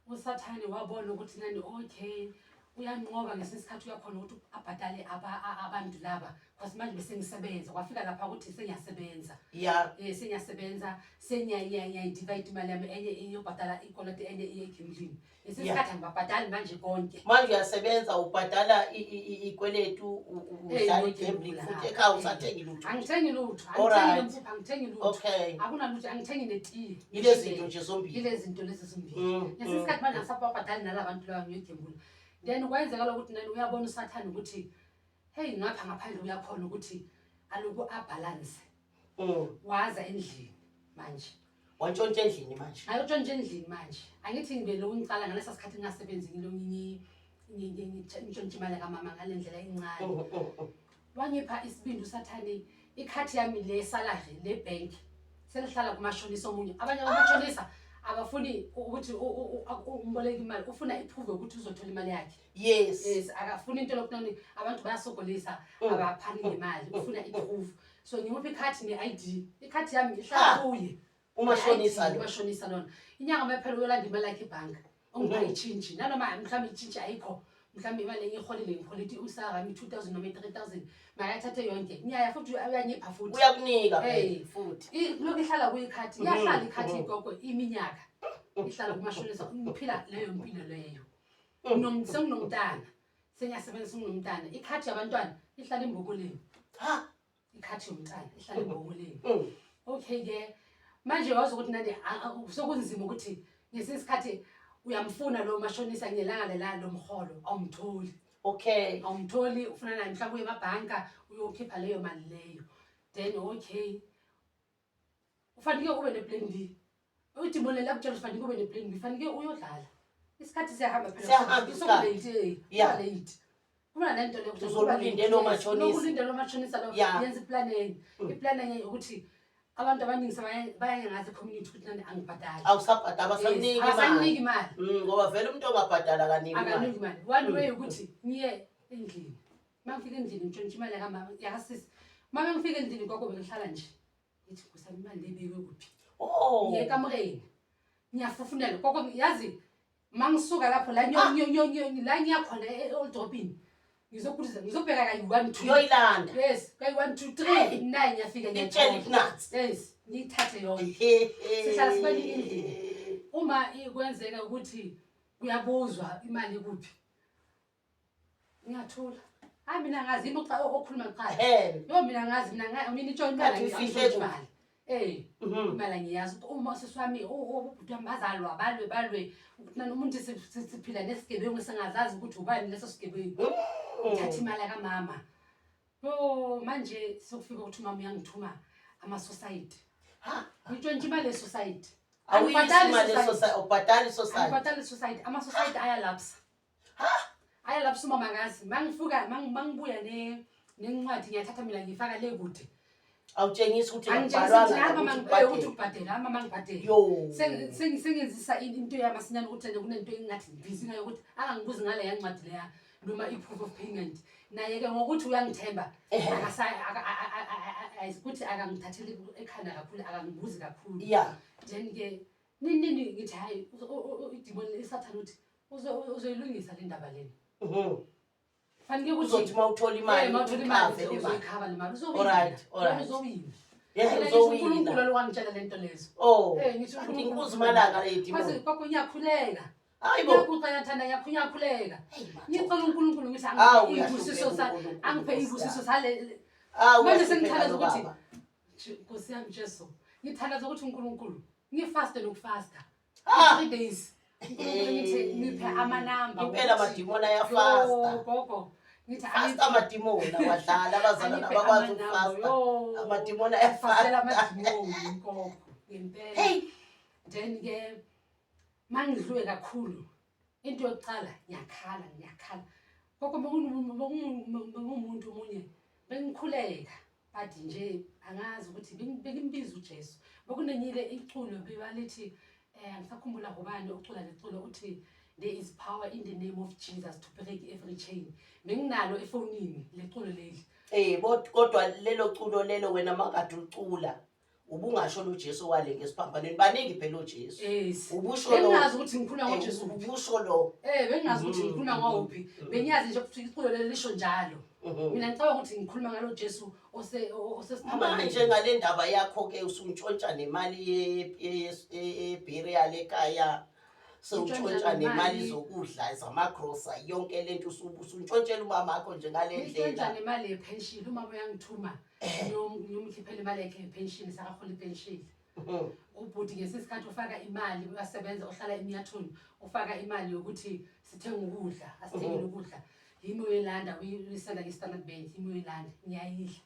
Usathane wabona ukuthi nani, okay, uyanqoba, ngesinye isikhathi uyakhona ukuthi abhadale abantu laba, cause manje bese ngisebenza, kwafika lapha ukuthi sengiyasebenza. Sengiyasebenza, sengiyayidivide imali yami, enye iyobhadala ikoloti, enye iye egambling. Ngesinye isikhathi angibabhadali manje konke. Manje uyasebenza, ubhadala ikweletu, udlala Ngiyogembula. i-gambling futhi, ekhaya usathengi lutho? Angithengi lutho. Angithengi nempuphu, angithengi lutho. Akunalutho, angithengi netiye. Yile zinto nje zombili. Yile zinto lezi zombili. Ngesinye isikhathi manje angisababhadali nala bantu laba ngiyogembula. Then kwenzekala ukuthi nani, uyabona usathane ukuthi hey, ngapha ngaphandle uyakhona ukuthi aloku abalance. Waza endlini manje. Wantshontsha endlini manje? Ayotshontsha endlini manje. Angithi ngibele ngicala ngalesa sikhathi ngingasebenzi, ngilo ngintshontsha imali kamama ngale ndlela encane. Wangipha isibindi usathane, ikhathi yami le salary le bank selihlala kumashonisa omunye, abanye abamashonisa. Abafuni ukuthi umboleke imali, ufuna i-proof ukuthi uzothola imali yakhe. Yes. Yes, akafuni into lokunani, abantu bayasokolisa, abaphani ngemali, ufuna i-proof. So ngimuphi ikhadi ne-ID, ikhadi yami ihlala kuye. Umashonisa lo. Umashonisa lona. Inyanga mayiphela uyolanda imali yakhe ebhanka, ungipha itshintshi, nanoma mhlawumbe itshintshi ayikho, mhlawumbe imali engiyiholile, ngiholile usarami 2000 noma i-3000, makayithathe yonke. Ngiyaya futhi uyangipha futhi. Uyakunika Hey. phela futhi. Lokhu ihlala kuyikhadi, iyahlala ikhadi, igogo, iminyaka ihlala kumashonisa. Ngiphila leyo mpilo leyo. Senginomntana, sengiyasebenza, senginomntana, ikhadi yabantwana ihlala embokoleni. Ikhadi yomntana ihlala embokoleni. Okay-ke, manje wazi ukuthi nani sokunzima ukuthi ngesinye isikhathi uyamfuna lo mashonisa ngelanga lela lomholo, awumtholi. Awumtholi, ufuna naye mhlawumbe uye emabhanka uyokhipha leyo mali leyo. Then okay, ufanike ube ne-plan B. Udimoni lakutshela ufanike ube ne-plan B, fanike uyodlala. Isikhathi siyahamba phela. Siyahamba isikhathi. Soku-late, late. Kuna le nto leyo ukuthi Uzolulinde lo mashonisa. Ulokulinde lo mashonisa lo. Yenza i-plan enye. I-plan enye ukuthi abantu abaningi bayangazi i-community ukuthi nani angibhadali. Awusabhadala, abasakuniki imali. Abasaniki imali. Ngoba vele umuntu ongabhadala kaniki imali. Akaniki imali. One way ukuthi ngiye endlini. Uma ngifika endlini ngitshontshe imali yakamama, yakasisi. Uma ngifika endlini gogo bengihlala nje. Ngithi Nkosi yami, imali le ibekwe kuphi? Ngiye ekamereni. Ngiyafufunela. Gogo, yazi uma ngisuka lapho la la ngiya khona e-oldropini. Ngizokuliza, ngizobheka kayi 1 2. Uyoyilanda. Yes, kayi 1 2 3 9 ngiyafika Itshele ngiyathola. ikunatsi. Yes, ngiyithathe yonke. Sihlala sibalile endlini. Uma kwenzeka ukuthi kuyabuzwa imali kuphi, ngiyathula. Hayi, mina ngazi yimi okhuluma kuqala. Yo, mina ngazi, mina mina itsho imali. Kade uyifihle Angitshontshe kuphi? imali. Imali angiyazi. Uma sisi wami, ubhuti wami bazalwa, balwe, balwe. Ukuthi nani umuntu siphila nesigebengu singazazi ukuthi ubani leso sigebengu. Ngithatha imali kamama. Yo, manje sekufika ukuthi umama uyangithuma ama-society. Ngitshontshe imali ye-society. Awuyisi Angibhadali imali i-society. ye-society, awubhadali i-society. Angibhadali i-society. Ama-society ayalapsa. Ayalapsa umama ngazi. Mangifika, mangibuya nencwadi ngiyathatha mina ngiyifaka le kude. Awutshengisi ukuthi Angitshengisi akubhalwanga ukuthi hayi, mama, ukuthi ukuthi ubhadele. ubhadele, hayi, mama ngibhadele. Yo. Sengenzisa into yamasinyane ukuthi ene kunento engingathi ngibhizi ngayo ukuthi angangibuzi ngale yancwadi leya noma i-proof of payment. Naye-ke ngokuthi uyangithemba, ukuthi akangithatheli ekhanda kakhulu, akangibuzi kakhulu. Then-ke nini nini ngithi hayi, idimoni isathane uthi uzoyilungisa le ndaba lena. Fanele ukuthi Uzothi uma uthola imali, uma uthola imali, uyikhave le mali. uzoyikhava le mali, uzowina. All right. Uzowina. Yeah, Phela ngisho uzowina. uNkulunkulu lo wangitshela lento lezo. Oh. Ngisho Kanti uNkulunkulu. inkunzi malanga le demon. Kwaze gogo ngiyakhuleka. Hayi bo. Ngiyakuxa ngiyathanda, ngiyakhuleka. Hey, madoda. Ngicela uNkulunkulu ngithi Hawu, angiphe izibusiso uyahlupheka uNkulunkulu, angiphe Nkosi izibusiso yami. sale. Hawu, Manje uyahlupheka sengithandaza lo ukuthi baba. Nkosi yami Jesu, ngithandaza ukuthi uNkulunkulu ngifaste nokufasta. 3 days. uNkulunkulu ngithi ngiphe amanamba Impela ukuthi amadimoni ayafasta. Yo, gogo. Ngithi Fasta angiphe amadimoni awadlala, abazalwane angiphe abakwazi amanamba, ukufasta. yo. Amadimoni ayafasta. Fastela amadimoni gogo ngempela. Hey. Then ke mangidluwe kakhulu, into yokuqala ngiyakhala, ngiyakhala. Gogo bengumuntu omunye bengikhuleka, but nje angazi ukuthi bengimbiza uJesu. Bekunenyile iculo bebalithi, angisakhumbula ngubani ocula leculo, uthi there is power in the name of Jesus to break every chain. Benginalo efonini leculo leli. Kodwa lelo culo lelo wena makade ucula, ubungasho lo Jesu wale ngesiphambanweni, baningi phela uJesu. Yes. Ubusho lo. Bengingazi ukuthi ngikhuluma ngoJesu uphi. Ubusho lo. Bengingazi ukuthi ngikhuluma ngawuphi. Bengiyazi nje ukuthi iculo leli lisho njalo. Mina ngicabanga ukuthi ngikhuluma ngalo Jesu osesiphambanweni. Manje ngale ndaba yakho ke usuntshontsha nemali ye-burial ekhaya. Sewuntshontsha Ngintshontsha nemali nemali. zokudla zamagrosa, yonke lento usuntshontshela umama wakho nje ngale Ngintshontsha ndlela. nemali yepension, umama uyangithuma. Ngiyomkhiphela imali yakhe yepension, sakahola ipension. Ubhuti ngesikhathi ufaka imali, uyasebenza, uhlala eMyathuni, ufaka imali yokuthi sithenge ukudla, asithengele ukudla. Yimi uyelanda, uyisenda nge-Standard Bank, yimi uyelanda, ngiyayidla.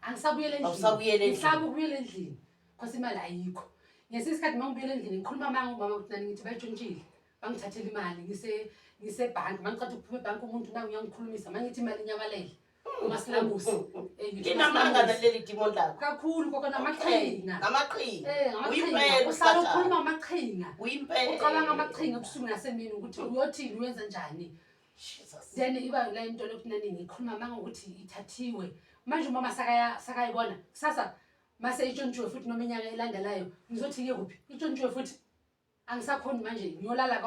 Angisabuyele endlini. Awusabuyele endlini. Ngisaba ukubuyela endlini, because imali ayikho. Ngesinye isikhathi uma ngibuyela endlini ngikhuluma amanga umama ukuthi nani ngithi bayitshontshile, bangithathela imali, ngisebhanki, uma ngiqeda ukuphuma ebhanki umuntu nangu uyangikhulumisa, uma ngithi imali inyamalele. Umasilamusi. Ngithi Linamanga umasilamusi. naleli dimoni lakho. Kakhulu koko namaqhinga. Namaqhinga. Ngamaqhinga. Uyimpela Uhlala uSathane. ukhuluma amaqhinga. Uyimpela. Ucabanga amaqhinga ebusuku nasemini ukuthi uyothini, uyenza njani. Jesus. Then iba la into lokuthi nani ngikhuluma manga ukuthi ithathiwe. Manje umama sakayibona. Kusasa mase itshontshiwe futhi noma inyanga elandelayo ngizothi ke kuphi? Itshontshiwe futhi. Angisakhoni manje ngiyolala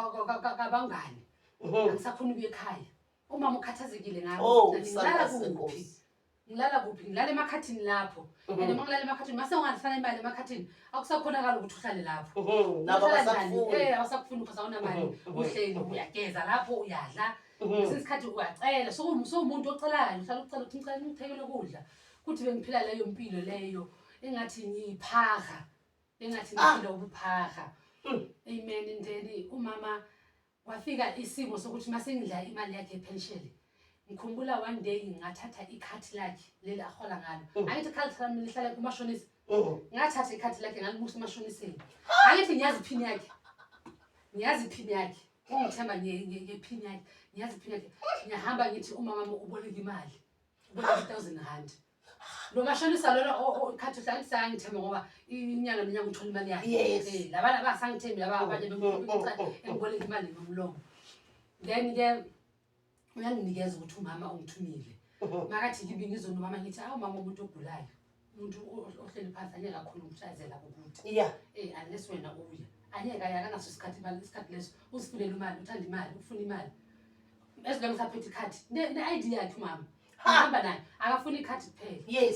kabangani. Angisakhoni ukuya ekhaya. Umama ukhathazekile ngami. Oh, Ukuthi ngilala isandla kuphi? senkosi. Ngilala kuphi? Ngilala emakhathini lapho. And uma ngilala emakhathini, mase ungalifana imali emakhathini, akusakhonakala ukuthi uhlale lapho. Nabo Uhlala njani? abasakufuni. Abasakufuni because awunamali. Uhleli uyageza lapho, uyadla. Kwesinye isikhathi uyacela. Sowumuntu ocelayo, uhlala ucela ukuthi ngicela ngithekele ukudla. Kuthi bengiphila leyo mpilo leyo engathi ngiyiphaha. Engathi ngiphila ubuphaha. Amen. And then umama kwafika isimo sokuthi mase ngidla imali yakhe yepension. Ngikhumbula one day ngathatha ikhadi lakhe leli ahola ngalo. Angithi ikhadi lami lihlala kumashonisa. Ngathatha ikhadi lakhe ngalibusa emashoniseni. Angithi ngiyazi iphini yakhe. Ngiyazi iphini yakhe. Ungithemba ngephini yakhe. Ngiyazi iphini yakhe. Ngiyahamba ngithi umama wami uboleka imali. Uboleka 1000 rand. Lo mashonisa lona ikhadi hlala sangithemba ngoba inyanga nenyanga uthola imali yakhe. Labana abasangithembi laba abanye engiboleka imali ngomlomo. Then ke uyanginikeza ukuthi umama ungithumile. Makathi kimi ngizonomama ngithi awu mama umuntu ogulayo. Umuntu ohleli phansi angeke akhona ukushayezela ukuthi. Unless wena uya. Angeke aya akanaso isikhathi imali isikhathi leso uzifunela imali uthanda imali ufuna imali. Esilokhu saphethe ikhadi ne ID yakhe umama. Uhamba naye akafuni ikhadi kuphela.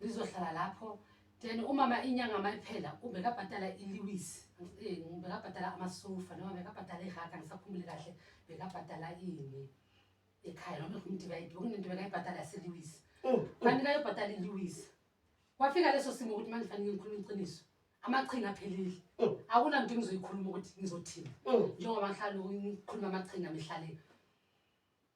Ngizohlala lapho. Then umama inyanga mayiphela ubekabhadala iLewis. Ubekabhadala amasofa noma bekabhadala iraka ngisakhumbule kahle bekabhadala ini ekhaya noma ngumdibayidi bekunento bekayibhadala yaseLewis. Kanti kayobhadala iLewis. Kwafika leso simo ukuthi manje fanele ngikhulume iqiniso. Amaqhinga aphelile. Akunanto engizoyikhuluma ukuthi ngizothini. Njengoba ngihlala ngikhuluma amaqhinga mihla le.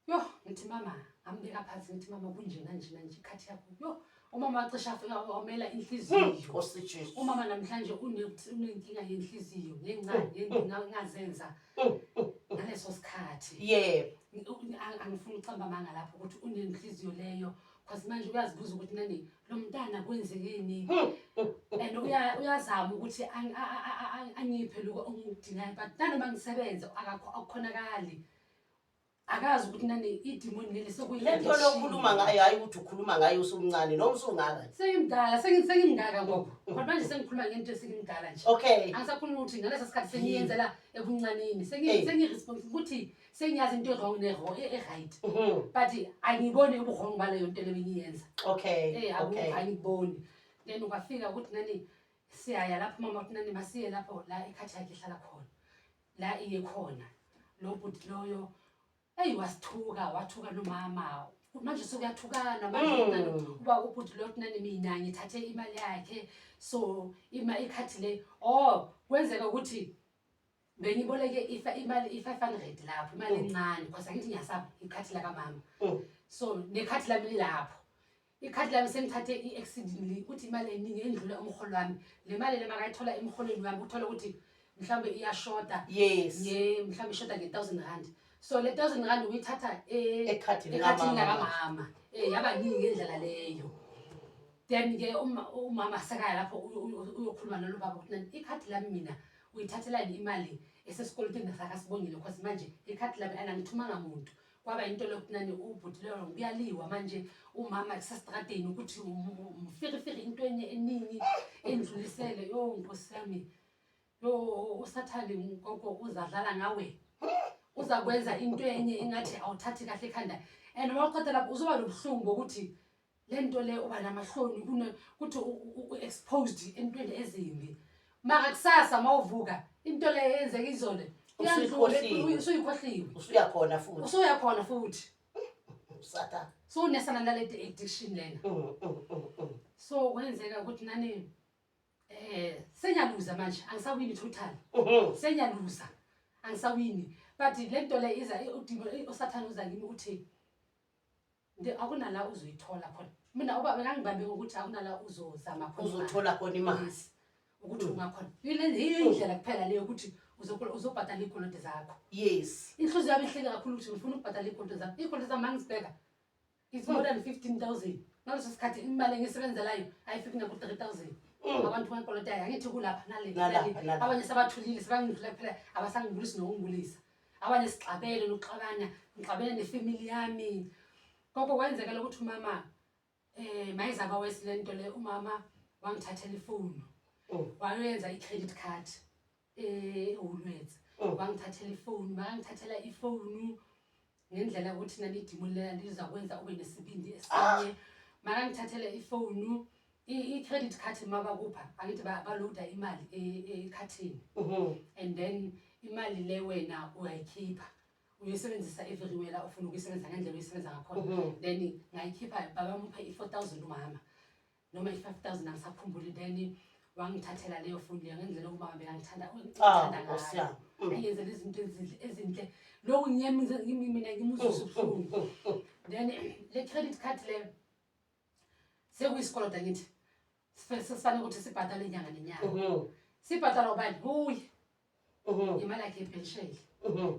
Yo, ngithi mama, ngambeka phansi ngithi mama kunje nanje nanje ikhathi yakho. Yo, umama wacishe afika wamela inhliziyo. Nkosi Jesu. Umama namhlanje unenkinga yenhliziyo ngenxa ngazenza ngaleso sikhathi. Angifuni ukucamba amanga lapho ukuthi unenhliziyo leyo. Because manje uyazibuza ukuthi nani lo mntana kwenzekeni. And uyazama ukuthi angiphe lokho engikudingayo but nanoma ngisebenza akukhonakali. Akazi ukuthi nani idimoni leli sekuyi Le nto lokhuluma ngayo hayi ukuthi ukhuluma ngayo usumncane noma usungaka nje. Sengimdala, sengimngaka ngoba. Kodwa manje sengikhuluma ngento esengimdala nje. Angisakhulumi ukuthi ngaleso sikhathi sengiyenzela ebuncaneni. Sengi-responsible ukuthi sengiyazi into e-wrong ne-wrong, e-right. But angiboni ubu-wrong baleyo nto le bengiyenza. Angiboni. Then kwafika ukuthi nani siyaya lapho mama ukuthi nani masiye lapho la ikhathi yakhe ihlala khona. La iye khona. Lo bhuti loyo eyi wasithuka, wathuka nomama. Manje sekuyathukana manje nani uba ubhuti lo nani mina ngithathe imali yakhe. So ima ikhathi le oh kwenzeka ukuthi bengiboleke imali i-500 lapho, imali encane because angithi ngiyasaba ikhathi la kamama. So nekhathi lami lilapho. Ikhathi lami sengithathe i-exceedingly ukuthi imali eningi endlula umholo wami. Le mali le makayithola emholweni wami uthola ukuthi mhlawumbe iyashoda. Mhlawumbe ishoda nge-1000 rand. So le 1000 rand uyithatha Ekhadini ekhadini lakamama. lakamama. Yaba ningi ngendlela leyo. Then ke umama sekaya lapho uyokhuluma nalo baba ukuthi nani ikhadi lami mina uyithathelani imali esesikolotini sakasibongile because manje ikhadi lami anangithumanga muntu. Kwaba into lokuthi nani ubhuti loyo kuyaliwa manje umama kusesitradeni ukuthi umfirifiri into enye eningi endlulisele. Yo Nkosi yami, yo usathane gogo uzadlala ngawe, uzakwenza into enye engathi awuthathi kahle ekhanda. And mawuqeda lapho uzoba nobuhlungu bokuthi le nto le uba namahloni kuthi u-exposed entweni ezimbi. Mara kusasa mawuvuka into le eyenzeka izolo Usuyikhohliwe. usuyikhohliwe. Usuyakhona futhi. Usuyakhona futhi. Sathane. So unesana nale addiction lena. So kwenzeka ukuthi nani senyaluza manje angisawini total. Senyaluza angisawini. But le nto le iza udimo uSathane uza kimi uthi akunala uzoyithola khona. Mina uba bekangibambe ngokuthi akunala uzozama khona imali. Uzothola khona imali. Yes. Ukuthi ungakhona. Yiyo indlela kuphela leyo ukuthi uzobhadala iy'koloto zakho. Inhliziyo yami ihleli kakhulu ukuthi ngifuna ukubhadala iy'koloto zami. Iy'koloto zami mangizibheka. It's more than 15,000. Ngaleso sikhathi imali engiyisebenzelayo ayifiki naku-3,000. Abantu bankolotayo angithi kulapha nale Nalapha, nale. nalapha. Abanye sebathulile, sebangidlula phela, abasangibulisi nokungibulisa. Abanye sixabene nokuxabana, ngixabene nefamily yami. Gogo, kwenzeka lokuthi umama mayizaba wesi lento le, umama wangithathela ifoni. Wayoyenza i-credit card eWoolworths. Wangithathela ifoni, makangithathela ifoni ngendlela yokuthi nani idimoni lela lizakwenza ube nesibindi esinye. Makangithathela ifoni, i-credit card mabakupha, angithi baloada imali ekhathini. And then imali le wena uyayikhipha, uyisebenzisa everywhere la ufuna ukuyisebenzisa ngendlela oyisebenza ngakhona. Then ngayikhipha, babamupha i-4,000 umama noma i-5,000, angisakhumbuli. Then wangithathela leyo foni leyo ngendlela yokuba bekangithanda Ah, ngithanda Nkosi ngayo. yami. Engenzela izinto ezinhle ezinhle, lokhu mina ngimuzwisa ubuhlungu. Then le credit card le sekuyisikoloto, angithi sesifanele ukuthi sibhadale inyanga nenyanga. Sibhadala ubani? Huye. Imali yakhe yepensheli.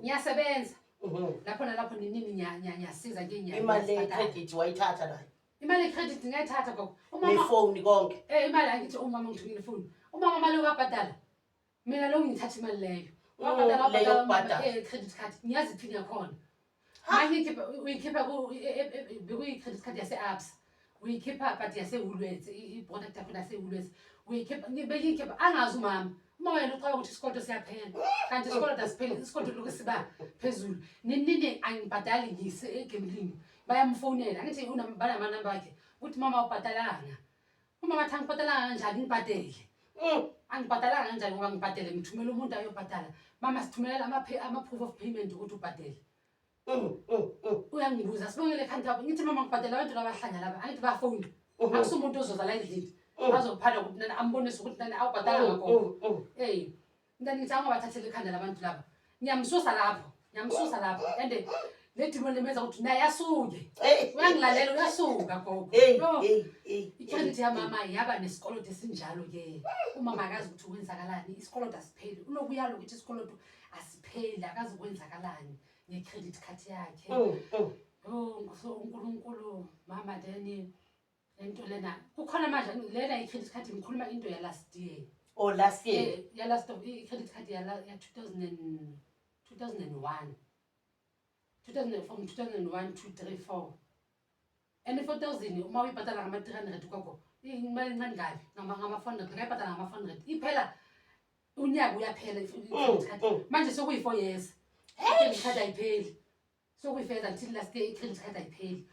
Ngiyasebenza lapho nalapho, ninini ngiyasiza ke. Imali ye-credit wayithatha nayo? Imali ye-credit ngiyayithatha, gogo. Umama Nefoni konke? Imali, angithi umama ngithumile ifoni, umama mali okabhadala mina lo, ngithatha imali leyo. Wabhadala, Leyo wabhadala umama, yokubhadala. Credit card ngiyazi iphini yakhona. Mangiyikhipha, uyikhipha bekuyi-credit card yase-Absa, uyikhipha but yase-Woolworths, i-product yakhona yase-Woolworths, uyikhipha, bengiyikhipha angazi umama. Umama yena ucabanga ukuthi isikoloto siyaphela, kanti isikoloto asipheli, isikoloto lokhu siba phezulu. Ninini angibhadali, ngise egemlini, bayamfonela, angithi banamanamba akhe, ukuthi mama ubhadalanga. Umama athi angibhadalanga kanjani, ngibhadele? Angibhadalanga kanjani ngoba ngibhadele, ngithumela umuntu ayobhadala. Mama, sithumelela ama-proof of payment ukuthi ubhadele. Uyangibuza, Sibongile, ekhanda lapho, ngithi mama ngibhadela abantu labahlanya laba, angithi bafoni. Akusumuntu ozoza la endlini azophanda ukuthi nani, ambonise ukuthi nani awubhadalanga, gogo. Eyi mntana, ngithi angabathathela ikhanda labantu laba, ngiyamsusa lapho, ngiyamsusa lapho. And le demon limenza ukuthi naye asuke. Hey. Uyangilalela, uyasuka, gogo. Hey, Yo. hey, hey. I-credit yamama yaba nesikoloto esinjalo-ke. Umama akazi ukuthi kwenzakalani, isikoloto asipheli, ulokuyalo ukuthi isikoloto asipheli, akazi kwenzakalani nge-credit card yakhe. Oh, so uNkulunkulu mama, then lento lena kukhona manje lena i-credit card, ngikhuluma into ya last year. Oh, last year. Ya last, i-credit card ya 2000 and 2001, 2000, from 2001, 2, 3, 4 and 4,000. Uma uyibhatala ngama-300, gogo, imali encane kabi, ngama-400, ngayibhatala ngama-400, iphela unyaka uyaphela i-credit card. Manje sekuyi-4 years i-credit card ayipheli, sokuyifeza until last year i-credit card ayipheli.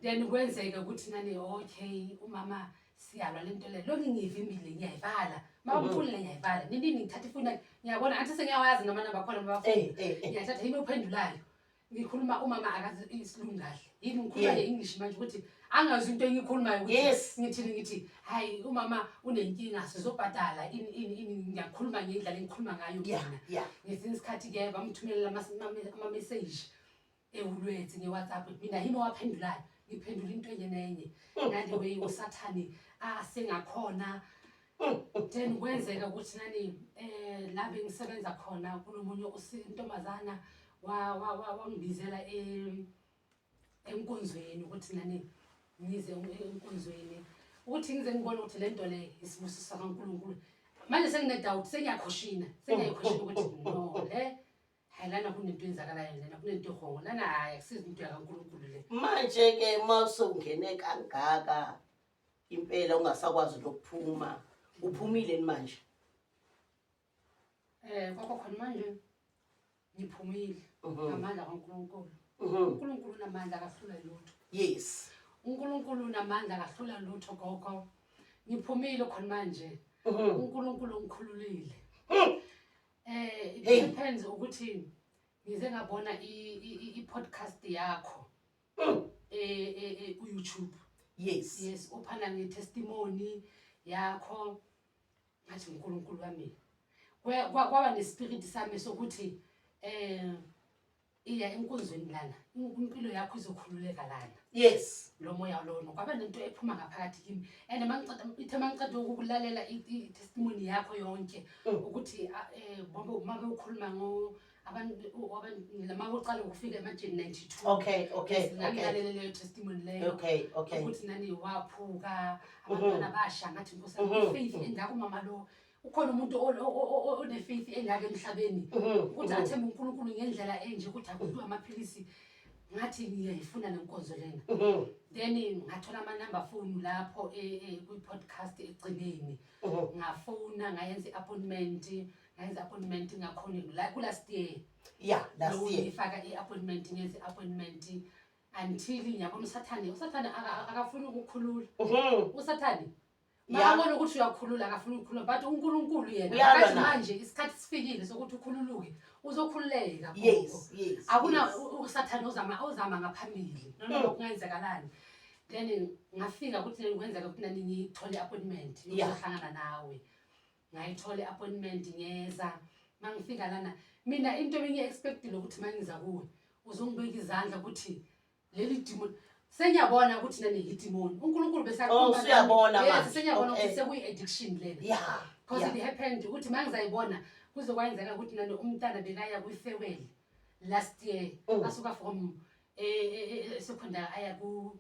Then kwenzeka ukuthi nani, okay, umama siyalwa le nto leyo, lokhu ngiyivimbile, ngiyayivala, mabamfonela ngiyayivala, ninini ngithatha ifoni yakhe, ngiyabona anti sengiyawazi namanamba akhona mabafoni. Hey, hey, hey. Ngiyathatha, yimi ophendulayo, ngikhuluma, umama akazi isilungu kahle yini, ngikhuluma nge-English manje ukuthi angazi into engiyikhulumayo ukuthi ngithini. Ngithi hayi, umama unenkinga, sizobhadala ini ini ini, ngiyakhuluma ngendlela engikhuluma ngayo mina. Ngesinye isikhathi-ke bamthumelela ama-message eWoolworths nge-WhatsApp, mina yimi owaphendulayo, ngiphendula into enye nenye ngale way usathane asengakhona. Then kwenzeka ukuthi nani, la bengisebenza khona kunomunye intombazana wangibizela enkonzweni ukuthi nani ngize enkonzweni, ukuthi ngize ngibone ukuthi le nto le isibusiso sakaNkulunkulu. Manje sengine-doubt, sengiyaquestiona, sengiyayiquestiona ukuthi no, le hayi, lana kunento eyenzakalayo, lana kunento e-wrong lana, hhayi, akusizi into yakaNkulunkulu le. Manje ke mawusungene kangaka impela ungasakwazi nokuphuma, uphumile ni manje? Kwakho khona manje ngiphumile ngamandla kaNkulunkulu. uNkulunkulu unamandla, akahlula lutho. uNkulunkulu unamandla, akahlula lutho, gogo. Ngiphumile khona manje. uNkulunkulu ungikhululile. It Hey. happens ukuthi ngize ngabona i-podcast yakho ku-YouTube. Yes, uphana nge-testimony yakho. Ngathi uNkulunkulu wami. Kwaba nespirit sami sokuthi iya enkonzweni lana, impilo yakho izokhululeka lana. Lo moya lona kwaba nento ephuma ngaphakathi kimi, and mangiceda, ithe mangiceda ukulalela i-testimony yakho yonke ukuthi bonke uma bewukhuluma ngo Abantu lama uqala ukufika emajeni 92. Okay. Ngangilalele leyo testimony leyo. Okay. Ukuthi nani waphuka abantwana basha, ngathi nkosi yami, i-faith engaka umama lo, ukhona umuntu one-faith engaka emhlabeni ukuthi athembe uNkulunkulu ngendlela enje ukuthi akudliwe amaphilisi? Ngathi ngiyayifuna le nkonzo lena. Then ngathola amanamba phone lapho kwi-podcast egcineni. Ngafona, ngayenza i-appointment, ngayenza i-appointment ngakhona la ku-last year. Yeah, last year. Ngifaka i-appointment, ngenza i-appointment until ngiyabona usathane. Usathane akafuni ukukhulula. Usathane makabona ukuthi uyakhulula, akafuni ukukhulula, but uNkulunkulu yena Uyalwa akathi naye. manje isikhathi sifikile sokuthi ukhululuke, uzokhululeka. Akuna usathane ozama ngaphambili noma kungenzekalani. Then ngafika ukuthi kwenzeka ukuthi nani ngithole i-appointment yokuzohlangana nawe. Ngayithola i-appointment, ngeza. Mangifika lana mina, into ebengiyi-expectile ukuthi mangiza kuwe uzongibeka izandla ukuthi leli demon, sengiyabona ukuthi nani yidimoni, uNkulunkulu besakhuluma Oh, usuyabona nami. Yes, manje. sengiyabona ukuthi sekuyi-addiction lena because it happened ukuthi ma ngizayibona kuzokwenzeka ukuthi nani umntana bekaya kwi-farewell last year. Asuka from secondary aya ku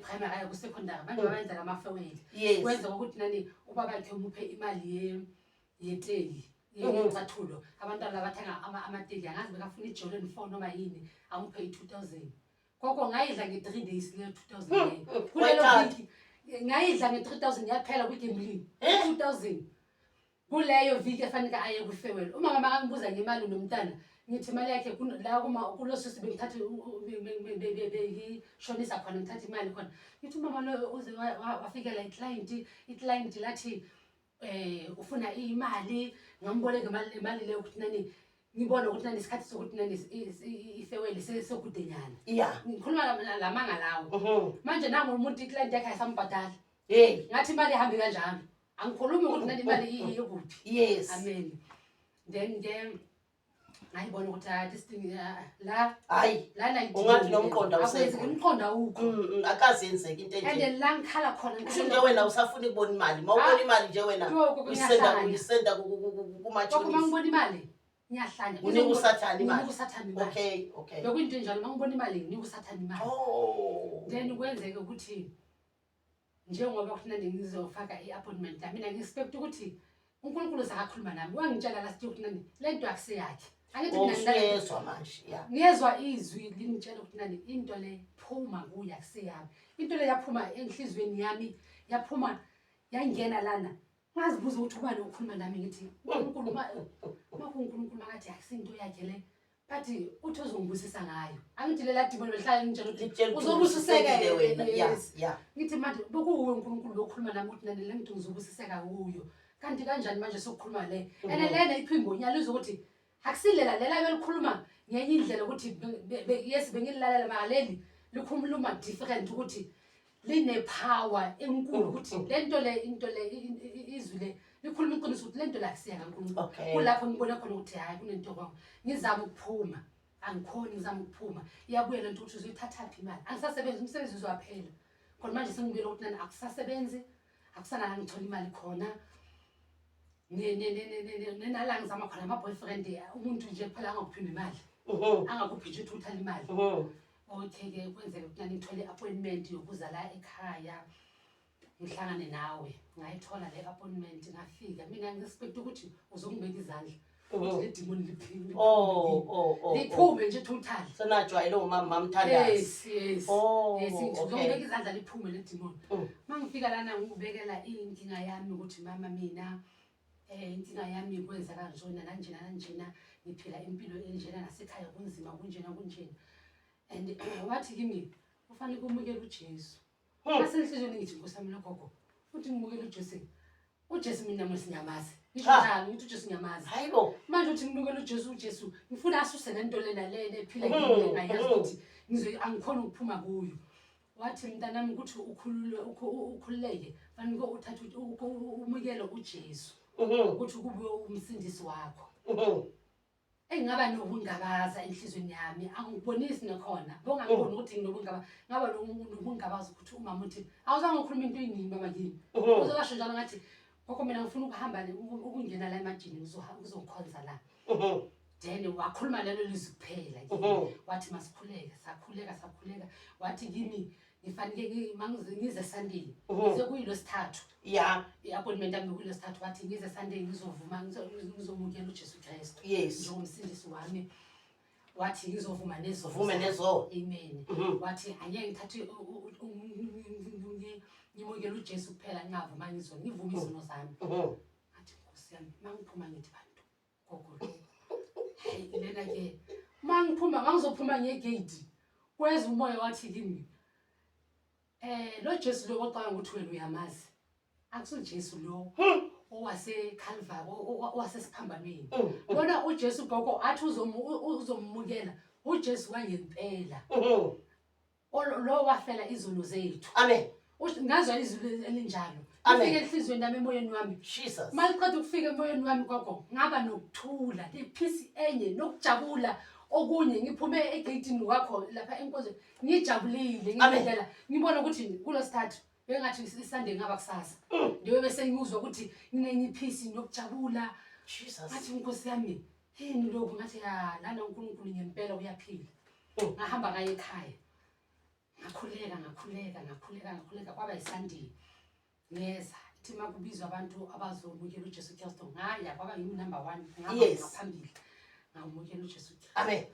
primary aya ku-secondary, manje babenza lama-farewell. Kwenzeka ukuthi nani ubabakhe umuphe imali yeteki, yecathulo, abantwana bathenga amateki, angazi bekafuna i-Jordan 4 noma yini, amuphe i-2000. Koko ngayidla nge-3 days leyo 2000 leyo kulelo Wayithatha. viki. Ngayidla nge-3000, yaphela kwi-gambling. Eh? 2000 kuleyo viki efanele aye kwi-farewell. Umama makangibuza ngemali nomntana, ngithi imali yakhe la kulo sisi bengithathe bengishonisa khona, ngithatha imali khona. Ngithi umama lo uze wafikela i-client lathi ufuna imali, ngamboleka imali leyo ukuthi nani ngibone ukuthi nani isikhathi sokuthi nani i-farewell sekudenyana. Ngikhuluma lamanga lawo. Manje nangu umuntu, i-client yakhe ayisambhadali. Hey. Ngathi imali ihambe kanjalo, angikhulumi ukuthi nani imali ikuphi. Amen. Then ke ngayibona ukuthi ah, this thing, ah, la Hayi. lana Ungathi nomqondo awusekho. Akwenzeki, umqondo awukho. Akazenzeki into enje. And la ngikhala khona Kusho nje wena usafuna ukubona imali. Mawubona Ah. imali nje wena Yoko, uyisenda kuyahlanya. uyisenda Koko kumachonisi. mangibona imali ngiyahlanya. Unika usathane imali. Nginika usathane imali. Okay. Bekuyinto enjalo, mangibona imali nginika usathane imali. Oh. Then kwenzeke ukuthi njengoba kuthi ngizofaka i-appointment la, mina ngi-expect ukuthi uNkulunkulu sakakhuluma nami, wangitshela last year ukuthi nani le nto akuseyakhe. Angithi Oh, mina ngilale usuyezwa manje. Yeah. Ngiyezwa izwi lingitshela ukuthi nani into le phuma kuyo, akuseyami into le. Yaphuma enhliziyweni yami, yaphuma yangena lana. Ngazibuza ukuthi ubani okhuluma nami. Ngithi uNkulunkulu, makuNkulunkulu makathi akusinto yakhe le, but uthi uzongibusisa ngayo. Angithi lela dimoni behlala ngitshela ukuthi Litshela ukuthi uzobusiseka ubusisekile wena. Yeah, Yes. Ngithi manje bekuwuwe uNkulunkulu lokhuluma nami ukuthi nani le nto ngizobusiseka kuyo, kanti kanjani manje sokukhuluma le and lena iphimbo ngiyalizwa ukuthi akusilela lela belikhuluma ngenye indlela ukuthi yes, bengililalela, mara leli likhuluma different, ukuthi line-power enkulu, ukuthi le nto le, into le, izwi le likhuluma iqiniso ukuthi le nto la akusiya kaNkulunkulu. Kulapho ngibona khona ukuthi hhayi, kunento kwami. Ngizama ukuphuma, angikhoni. Ngizama ukuphuma, iyabuya lento ukuthi uzoyithathaphi imali, angisasebenzi, umsebenzi uzowaphela khona manje. Sengibuyela ukuthi nani akusasebenzi, akusanala ngithola imali khona. Nenala ngizama khona ama-boyfriend, umuntu nje kuphela angakuphi nemali, angakuphi nje total imali. Okay-ke, kwenzeka ukuthi nani ngithole i-appointment yokuza la ekhaya ngihlangane nawe. Ngayithola le appointment, ngafika. Mina ngi-expect ukuthi uzongibeka izandla ukuthi le demon liphume, Oh. liphume nje total. Senajwayele umama mamthandazi. Yes. Oh, Yes, ngithi okay. uzongibeka izandla liphume le demon. Mangifika lana ngikubekela inkinga yami ukuthi mama, mina inkinga yami kwenza kanjena nanjena nanjena, ngiphila impilo enjena, nasekhaya kunzima, kunjena kunjena. And wathi kimi ufanele kumukela uJesu. Ngasenhliziyweni ngithi Nkosi yami, logogo futhi ngimukela uJesu, uJesu mina mos ngiyamazi, ngisho Ha. njalo ngithi uJesu ngiyamazi. Hayibo. Manje uthi ngimukela uJesu, uJesu ngifuna asuse lento lena lena ephila kimi, ngayazi ukuthi ngizoy angikhona ukuphuma kuyo. Wathi mntanami, ukuthi ukhulule ukhululeke, fanele uthathe umukele uJesu ukuthi kube umsindisi wakho. Engingaba nokungabaza enhliziyweni yami, angikubonisi nakhona bongangiboni ukuthi nginobungaba, ngaba nokungabaza ukuthi umama uthi awuzange ukhuluma into eyiningi mama kimi. Uzobasho njalo. Ngathi gogo, mina ngifuna ukuhamba ukungena la emajini, ngizokhonza la. Then wakhuluma lelo lizwi kuphela kimi. Wathi masikhuleke, sakhuleka, sakhuleka. Wathi kimi ngifanele ngize Sunday. Ngize kuyilosithathu. I-appointment yami kuyilosithathu. Wathi ngize Sunday ngizovuma, ngizomukela uJesu Kristu. Njengomsindisi wami. Wathi ngizovuma nezono. Uvume nezono. Amen. Wathi angeke ngithathe ngimukele uJesu kuphela ngingavuma ngizono, ngivume izono zami. Ngathi Nkosi yami, mangiphuma ngithi bantu gogo lo. Hey, lena ke mangiphuma ngangizophuma ngegate. Kweza umoya wathi kimi lo Jesu lo oqala ukuthi wena uyamazi. Akusu Jesu lo owase Calvary, owasesiphambanweni. Lona uJesu gogo athi uzomukela uJesu wangempela. Lo wafela izono zethu. Amen. Ngazwa izwi elinjalo. Amen. Lifike enhliziyweni yami, emoyeni wami. Jesus. Maliqeda ukufika emoyeni wami gogo, ngaba nokuthula, nepeace enye, nokujabula okunye. Ngiphume egeyitini kwakho lapha enkonzweni, ngijabulile, Amen. ngendlela ngibona ukuthi kulosithathu bengathi iSunday ngaba kusasa. Njengoba bese ngizwa ukuthi nginenye ipeace nokujabula. Jesus. Ngathi Nkosi yami, yini lokhu? Ngathi ya, lana uNkulunkulu ngempela uyaphila. Ngahamba ngaye ekhaya. Ngakhuleka, ngakhuleka, ngakhuleka, ngakhuleka, kwaba yiSunday. Ngeza, ithi makubizwa abantu abazomukela uJesu Kristu, ngaya kwaba yimi number 1, ngaba ngaphambili. Ngamukela uJesu Kristu. Amen.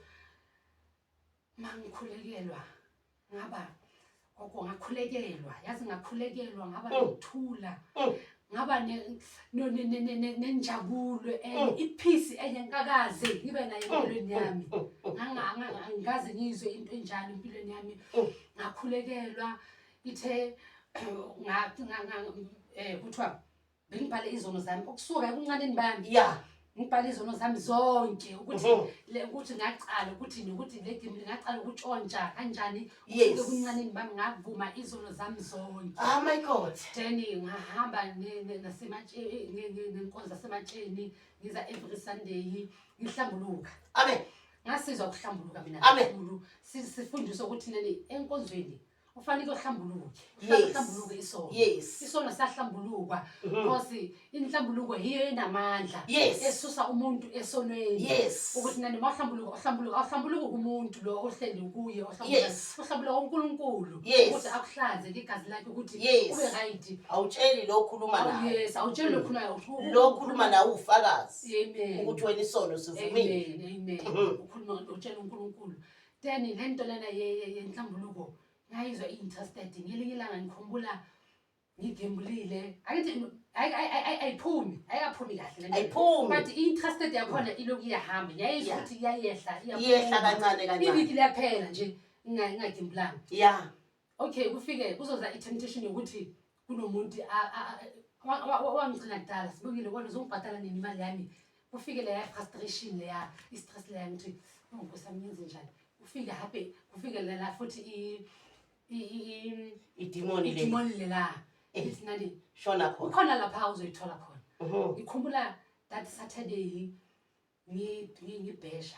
Mangikhulekelwa, ngaba gogo ngakhulekelwa, yazi ngakhulekelwa, ngaba nokuthula. Ngaba nenjabulo enye, ipeace enye ngikakaze ngibe nayo empilweni yami. Angikaze ngizwe into enjalo empilweni yami. Ngakhulekelwa, ithe, kuthiwa bengibhale izono zami ukusuka ebuncaneni bami. Ngibhale izono zami zonke ukuthi le, ukuthi ngaqala ukuthi nokuthi le game ngaqala ukutshontsha kanjani. Ukusuka ebuncaneni bami ngavuma izono zami zonke. Oh my God. Then ngahamba nenkonzo zasematsheni, ngiza every Sunday ngihlambuluka. Amen. Ngasizwa ukuhlambuluka mina Amen. kakhulu. Sifundiswa ukuthi nani enkonzweni ufanele uhlambuluke. Uhlambuluke isono. Isono siyahlambulukwa. Because inhlambuluko yiyo enamandla. Esusa umuntu esonweni. Ukuthi nani mawuhlambuluka, uhlambuluka, awuhlambuluki kumuntu lo ohleli kuye, ohlambuluka. Uhlambuluka uNkulunkulu. Ukuthi akuhlanze ngegazi lakhe ukuthi ube right. Awutsheli lo okhuluma naye. Yes, awutsheli lo okhuluma naye. Lo okhuluma nawe ufakazi. Amen. Ukuthi wena isono sivumile. Amen. Amen. Ukhuluma utshela uNkulunkulu. Then le nto lena yenhlambuluko ngayizwa i-interested. Ngelinye ilanga ngikhumbula ngigembulile. Angithi ayiphumi, ayikaphumi kahle le nto. Ayiphumi. But i-interested yakhona ilokhu iyahamba. Ngiyayizwa ukuthi iyayehla, iyaphuma. Iyehla kancane kancane. Iviki liyaphela nje ngingagembulanga. Okay, kufike kuzoza i-temptation yokuthi kunomuntu wangigcina kudala, sibukile kodwa uzongibhadala nini imali yami. Kufike leya frustration leya, i-stress leya, ngithi, oh, Nkosi yami, ngenze njani? Kufike happy, kufike lela futhi Idimoni leli. idimoni lela. Lithi nani, Shona khona. Ukhona lapha uzoyithola khona. Ngikhumbula that Saturday ngibhesha.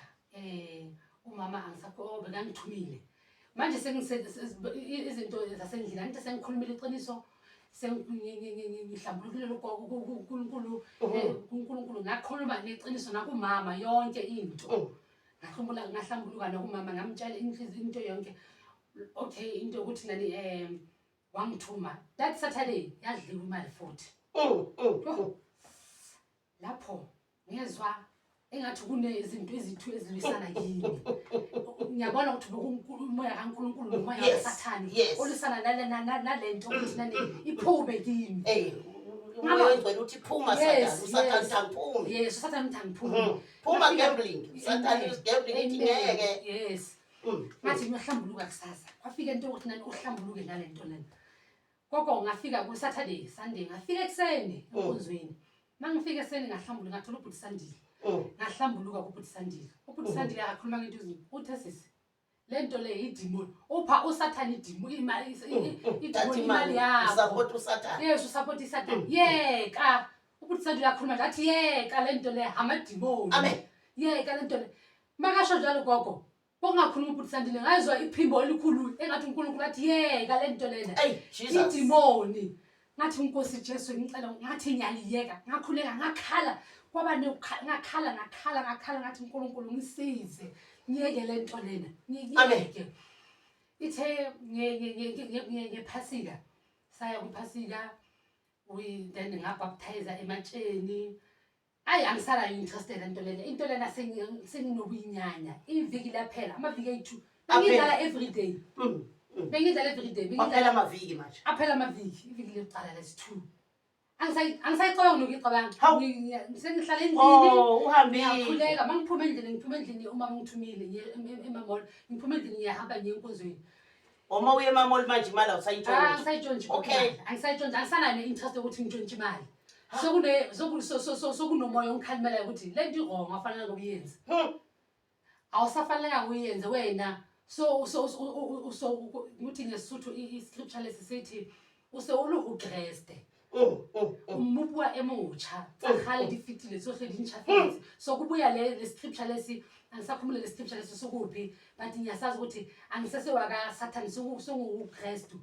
Umama angisakho, oh, bekangithumile. Manje izinto zasendlini, angithi sengikhulumile iqiniso, ngihlambulukile kuNkulunkulu, kuNkulunkulu ngakhuluma neqiniso nakumama yonke into. Ngahlambuluka, ngahlambuluka nakumama, ngamtshela into yonke. Okay, into yokuthi nani wangithuma. That Saturday yadliwa imali futhi. Yoh. Lapho ngezwa engathi kunezinto ezithu ezilwisana kimi. Ngiyabona ukuthi umoya kaNkulunkulu nomoya kaSathane olwisana nalento ukuthi nani iphume kimi. Hey, umoya oyingcwele uthi phuma, Sathane, uSathane uthi angiphume. Yes, uSathane uthi angiphume. Phuma Ngafika gambling. uSathane is gambling ithi Amen. ngeke. Yes. Ngathi ngiyohlambuluka kusasa. Kwafika into yokuthi nani uhlambuluke nale nto lena. Gogo ngafika ku Saturday, Sunday ngafika ekuseni enkonzweni. Mangifika ekuseni ngahlambuluka, ngathola ubhuti Sandile. Ngahlambuluka kubhuti Sandile. Ubhuti Sandile akakhuluma ngento eziningi. Uthe sisi, le nto le idimoni. Upha uSathane idimoni, idimoni Thatha imali imali, yakho. Usupport uSathane. Yes, usupport uSathane. Yeka. Ubhuti Sandile akhuluma nje athi yeka le nto le amadimoni. Amen. Yeka le nto le. Makasho njalo gogo. Okungakhuluma ubhuti Sandile, ngayizwa iphimbo elikhulu engathi uNkulunkulu athi yeka le nto lena. Ey, Jesus. Idimoni. Ngathi Nkosi Jesu ngicela, ngathi ngiyaliyeka. Ngakhuleka ngakhala. Kwaba ngakhala ngakhala ngakhala, ngathi uNkulunkulu ngisize ngiyeke le nto lena, ngiyeke. Ithe ngephasika, saya kwiphasika, we then ngabaptize ematsheni. Ayi, angisala interested into lena, into lena senginokuyinyanya. Iviki laphela, amaviki ayi-2 bengidlala every day. Bengidlala every day. Aphela amaviki manje. Aphela amaviki, iviki lokuqala lesi-2 angisayicabanga nokuyicabanga. Hawu. Sengihlala endlini. Oh, uhambile. Ngiyakhuleka. Uma ngiphuma endlini, ngiphuma endlini uma ngithumile ngiye emamall, ngiphuma endlini ngiyahamba ngiye enkonzweni. Uma uye emamall manje imali awusayintshontshe. Angisayitshontshi. Angisayitshontshi, angisanayo ne-interest yokuthi ngitshontshe imali. Sekunomoya ongikhalimelayo ukuthi le nto i-wrong, afanele ngokuyenza. Awusafanelanga uyenze wena. So ukuthi ngeSotho i-scripture lesi sithi o se o le ho Kreste. Mmupi e motjha, tsa kgale di fetile, tsohle di ntjhafetse. So kubuya le scripture lesi, angisakhumbule le scripture lesi sokuphi, but ngiyasazi ukuthi angisese waka Sathane, senguKristu.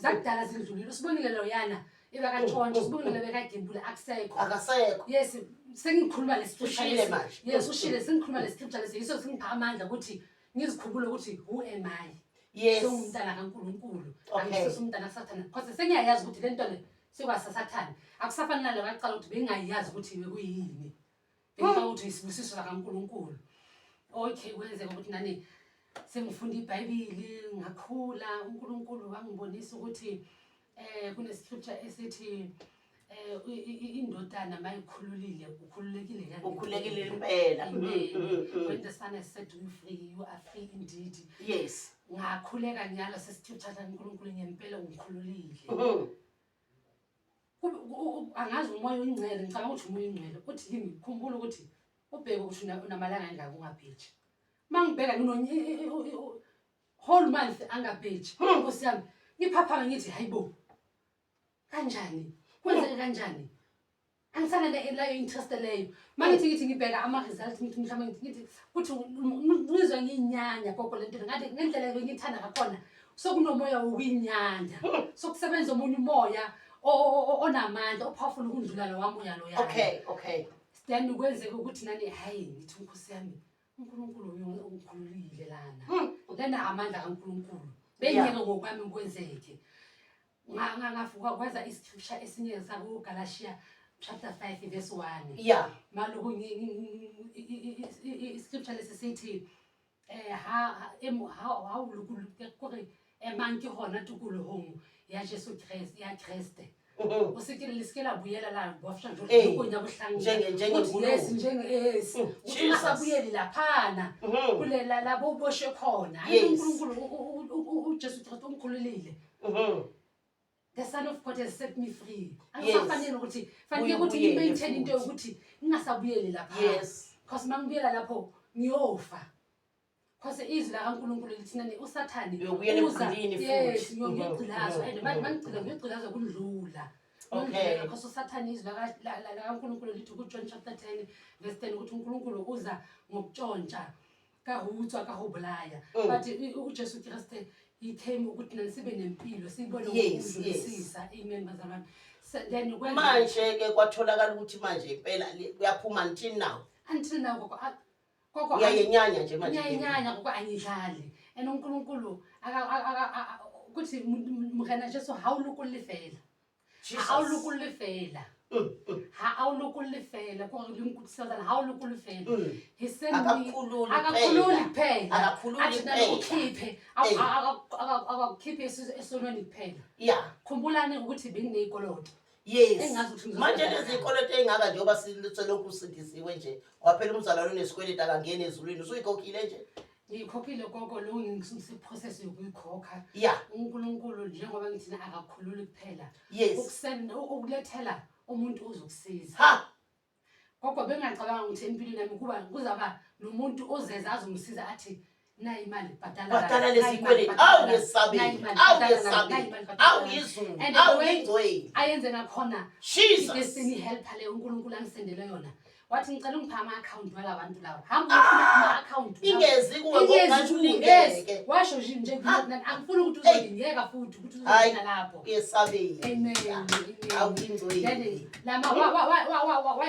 Zakudala zindlulile. Usibongile loyana ebakatshontsha, usibongile bekagembula, akusekho. Akasekho. Yes, sengikhuluma le scripture Ushile lesi. manje. Yes, ushile. Sengikhuluma le scripture lesi, yiso singipha amandla ukuthi ngizikhumbule ukuthi who am I. Sengumntana kaNkulunkulu. Angisese umntana kaSathane, because sengiyayazi ukuthi le nto le sekwasasathane, akusafani nale ngaqala ukuthi bengingayazi ukuthi bekuyini, bengicabanga ukuthi isibusiso sakaNkulunkulu. Okay, kwenzeka ukuthi nani sengifunda iBhayibheli, ngakhula, uNkulunkulu wangibonisa ukuthi kune scripture esithi indodana mayikhululile ukhululekile kangempela. Ukhululekile impela. Amen. When the Son has set you free, you are free indeed. Ngakhuleka nyalo sescripture kaNkulunkulu, ngempela ungikhululile. Angazi umoya oyingcwele, ngicabanga ukuthi umoya oyingcwele uthi kimi, khumbula ukuthi ubheke ukuthi unamalanga angaka ungabheji. Uma ngibheka whole month angabheji, Nkosi yami, ngiphaphama ngithi hayibo, kanjani kwenzeke kanjani? Angisana leyo interest leyo. Uma ngithi ngibheka ama-result, ngithi mhlawumbe ngithi kuthi ngizwa ngiyinyanya gogo le nto, ngathi ngendlela bengiyithanda ngakhona, sokunomoya wokuyinyanya, sokusebenza omunye umoya onamandla, o-powerful ukundlula lowa moya loya. Okay okay Then kwenzeka ukuthi nani, hayi, ngithi Nkosi yami, uNkulunkulu ungikhululile lana. Lena amandla kaNkulunkulu, bengeke ngokwami kwenzeke. Ngafuka kwenza iscripture esinye sakuGalatia chapter 5 verse 1. Maloku iscripture lesi sithi ha ha o lokologe kore emang ke hona tokolohong ya Jesu Kreste, ya Kreste. O se ke le se ke la buyela la bofsha nje lokho bohlanka. Njengengulube. Yes, njenge yes. Uthi Jesus. ungasabuyeli laphana. Kule la labo uboshwe khona. Hayi, uNkulunkulu uJesu Kristu ungikhululile. The Son of God has set me free. Angisafanele ukuthi fanele ukuthi Uyibuyele ngi-maintain into futhi. yokuthi ngingasabuyeli lapha. Because mangibuyela lapho ngiyofa. Because izwi lakaNkulunkulu lithi nani uSathane Uyobuyela uza ebugqilini yes, futhi. Ngiyogqilazwa and manje mangigcila ngiyogqilazwa kundlula. Because uSathane, izwi lakaNkulunkulu lithi ku-John chapter 10 verse 10 ukuthi uNkulunkulu uza ngokutshontsha, ka ho utswa, ka ho bolaya. But uJesu Kristu, he came ukuthi nani sibe nempilo, siyibone ngokudlulisisa. Amen, bazalwane. So then kwenza Manje ke kwatholakala ukuthi manje impela kuyaphuma until now. Until now gogo, gogo. Uyayenyanya nje manje. Ngiyayinyanya gogo, angidlali. And uNkulunkulu kuthi Morena Jesu ha o lokolle fela. Ha o Jesus. lokolle fela. Ha a o lokolle fela, kore le nkutlwisisa, ha o lokolle fela. He sent me Akakhululi akakhululi kuphela. kuphela. Akakhululi Athi nalo kuphela. ukhiphe, akakukhiphe esonweni kuphela. Khumbulani ukuthi bengineyikoloto. Engazi ukuthi ngizozibhadala Manje kanjani. lezi zikoloto ey'ngaka, njengoba selokhu usindisiwe nje, waphela umzalwane onesikweleti akangeni ezulwini, usuyikhokhile nje? Ngiyikhokhile gogo, lo ngise-process yokuyikhokha. UNkulunkulu, njengoba ngithina, akakhululi kuphela. Ukulethela umuntu ozokusiza. Gogo, bengacabanga ukuthi empilweni yami kuba kuzaba nomuntu ozeza azongisiza athi nayi imali, bhadala la, Bhadala lesi nayi imali, kweleti. bhadala Awu la, yesabile. nayi imali, Awu bhadala la, yesabile. nayi imali, bhadala Awu la. yizulu. And Awu the way yingcwele. ayenze ngakhona Jesus. i-destiny helper le uNkulunkulu angisendele yona. Wathi ngicela ungiphe ama-akhawunti wala bantu lawa. Hamba uyofuna ama-akhawunti lawa. Ingezi kuwe Ingezi ngokungathi kuwe, ulingeke. yes. Washo nje nje angifuni ukuthi Hey. uzolingeka futhi ukuthi Hayi. uzongena lapho. Uyesabeka. Amen. Amen. Awuyingcwele. Then lama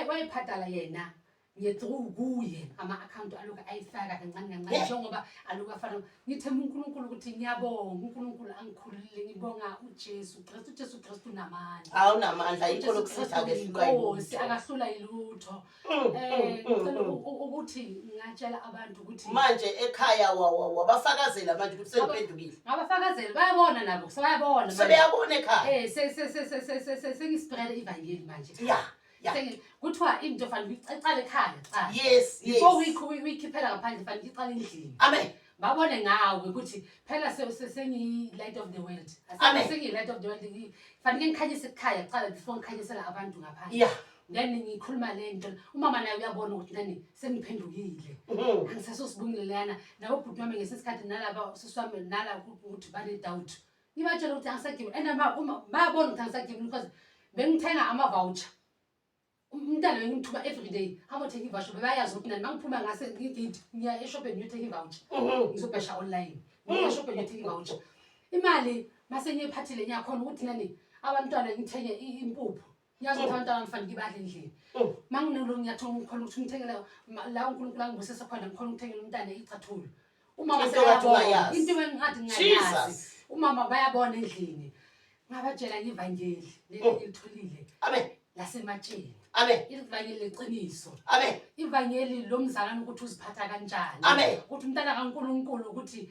wayiphatala yena nge-through kuye ama-akhawunti aloku ayifaka kancane kancane njengoba aloku afana. Ngithemba uNkulunkulu ukuthi ngiyabonga uNkulunkulu angikhululile, ngibonga uJesu Kristu. UJesu Kristu unamandla. Awunamandla, yikho uJesu lokhu sithi Kristu akehlulwa uyinkosi, yilutho. akahlula yilutho. Ngicela ukuthi ngingatshela abantu ukuthi Manje ekhaya wabafakazela manje ukuthi sengiphendukile. Ngabafakazela, bayabona nabo, sebayabona manje. Sebeyabona ekhaya. Sengispread ivangeli manje. Yeah. Kuthiwa into fanele uyiqale ekhaya kuqala. Yes. Before uyikhiphela ngaphandle, fanele uyiqale endlini. Amen. Babone ngawe ukuthi phela sengiyi-light of the world. Amen. Sengiyi-light of the world. Fanele ngikhanyise ekhaya kuqala before ngikhanyisela abantu ngaphandle. Then ngikhuluma le nto, umama naye uyabona ukuthi nani sengiphendukile. Angisasosibungile lana nabo bhuti wami ngesikhathi nalaba sisi wami nala ukuthi bane-doubt. Ngibatshela ukuthi angisagibeli, and uma bayabona ukuthi angisagibeli because bengithenga ama-voucher. Umntana bengimthuma every day hamba othenga i-voucher, bebayazi ukuthi nani mangiphuma ngase ngigate ngiya eshopeni ngiyothenga i-voucher. Ngizobhesha online, ngiya eshopeni ngiyothenga i-voucher. Imali mase ngiyiphathile ngiyakhona ukuthi nani abantwana ngithenge impuphu. Ngiyazi ukuthi abantwana ngifanele ngibadle endlini. Manginelo ngiyathenga, ngikhona ukuthi ngithengele la uNkulunkulu angibusise khona, ngikhona ukuthengela umntana icathulo. Umama Into kade sekayabona. ungayazi. Into engathi ngingayazi. Jesus. Umama bayabona endlini. Ngabatshela ngevangeli leli engilitholile Amen. lasematsheni. Amen. Ivangeli leqiniso. Amen. Ivangeli lomzalwane ukuthi uziphatha kanjani. Amen. Ukuthi umntana kaNkulunkulu ukuthi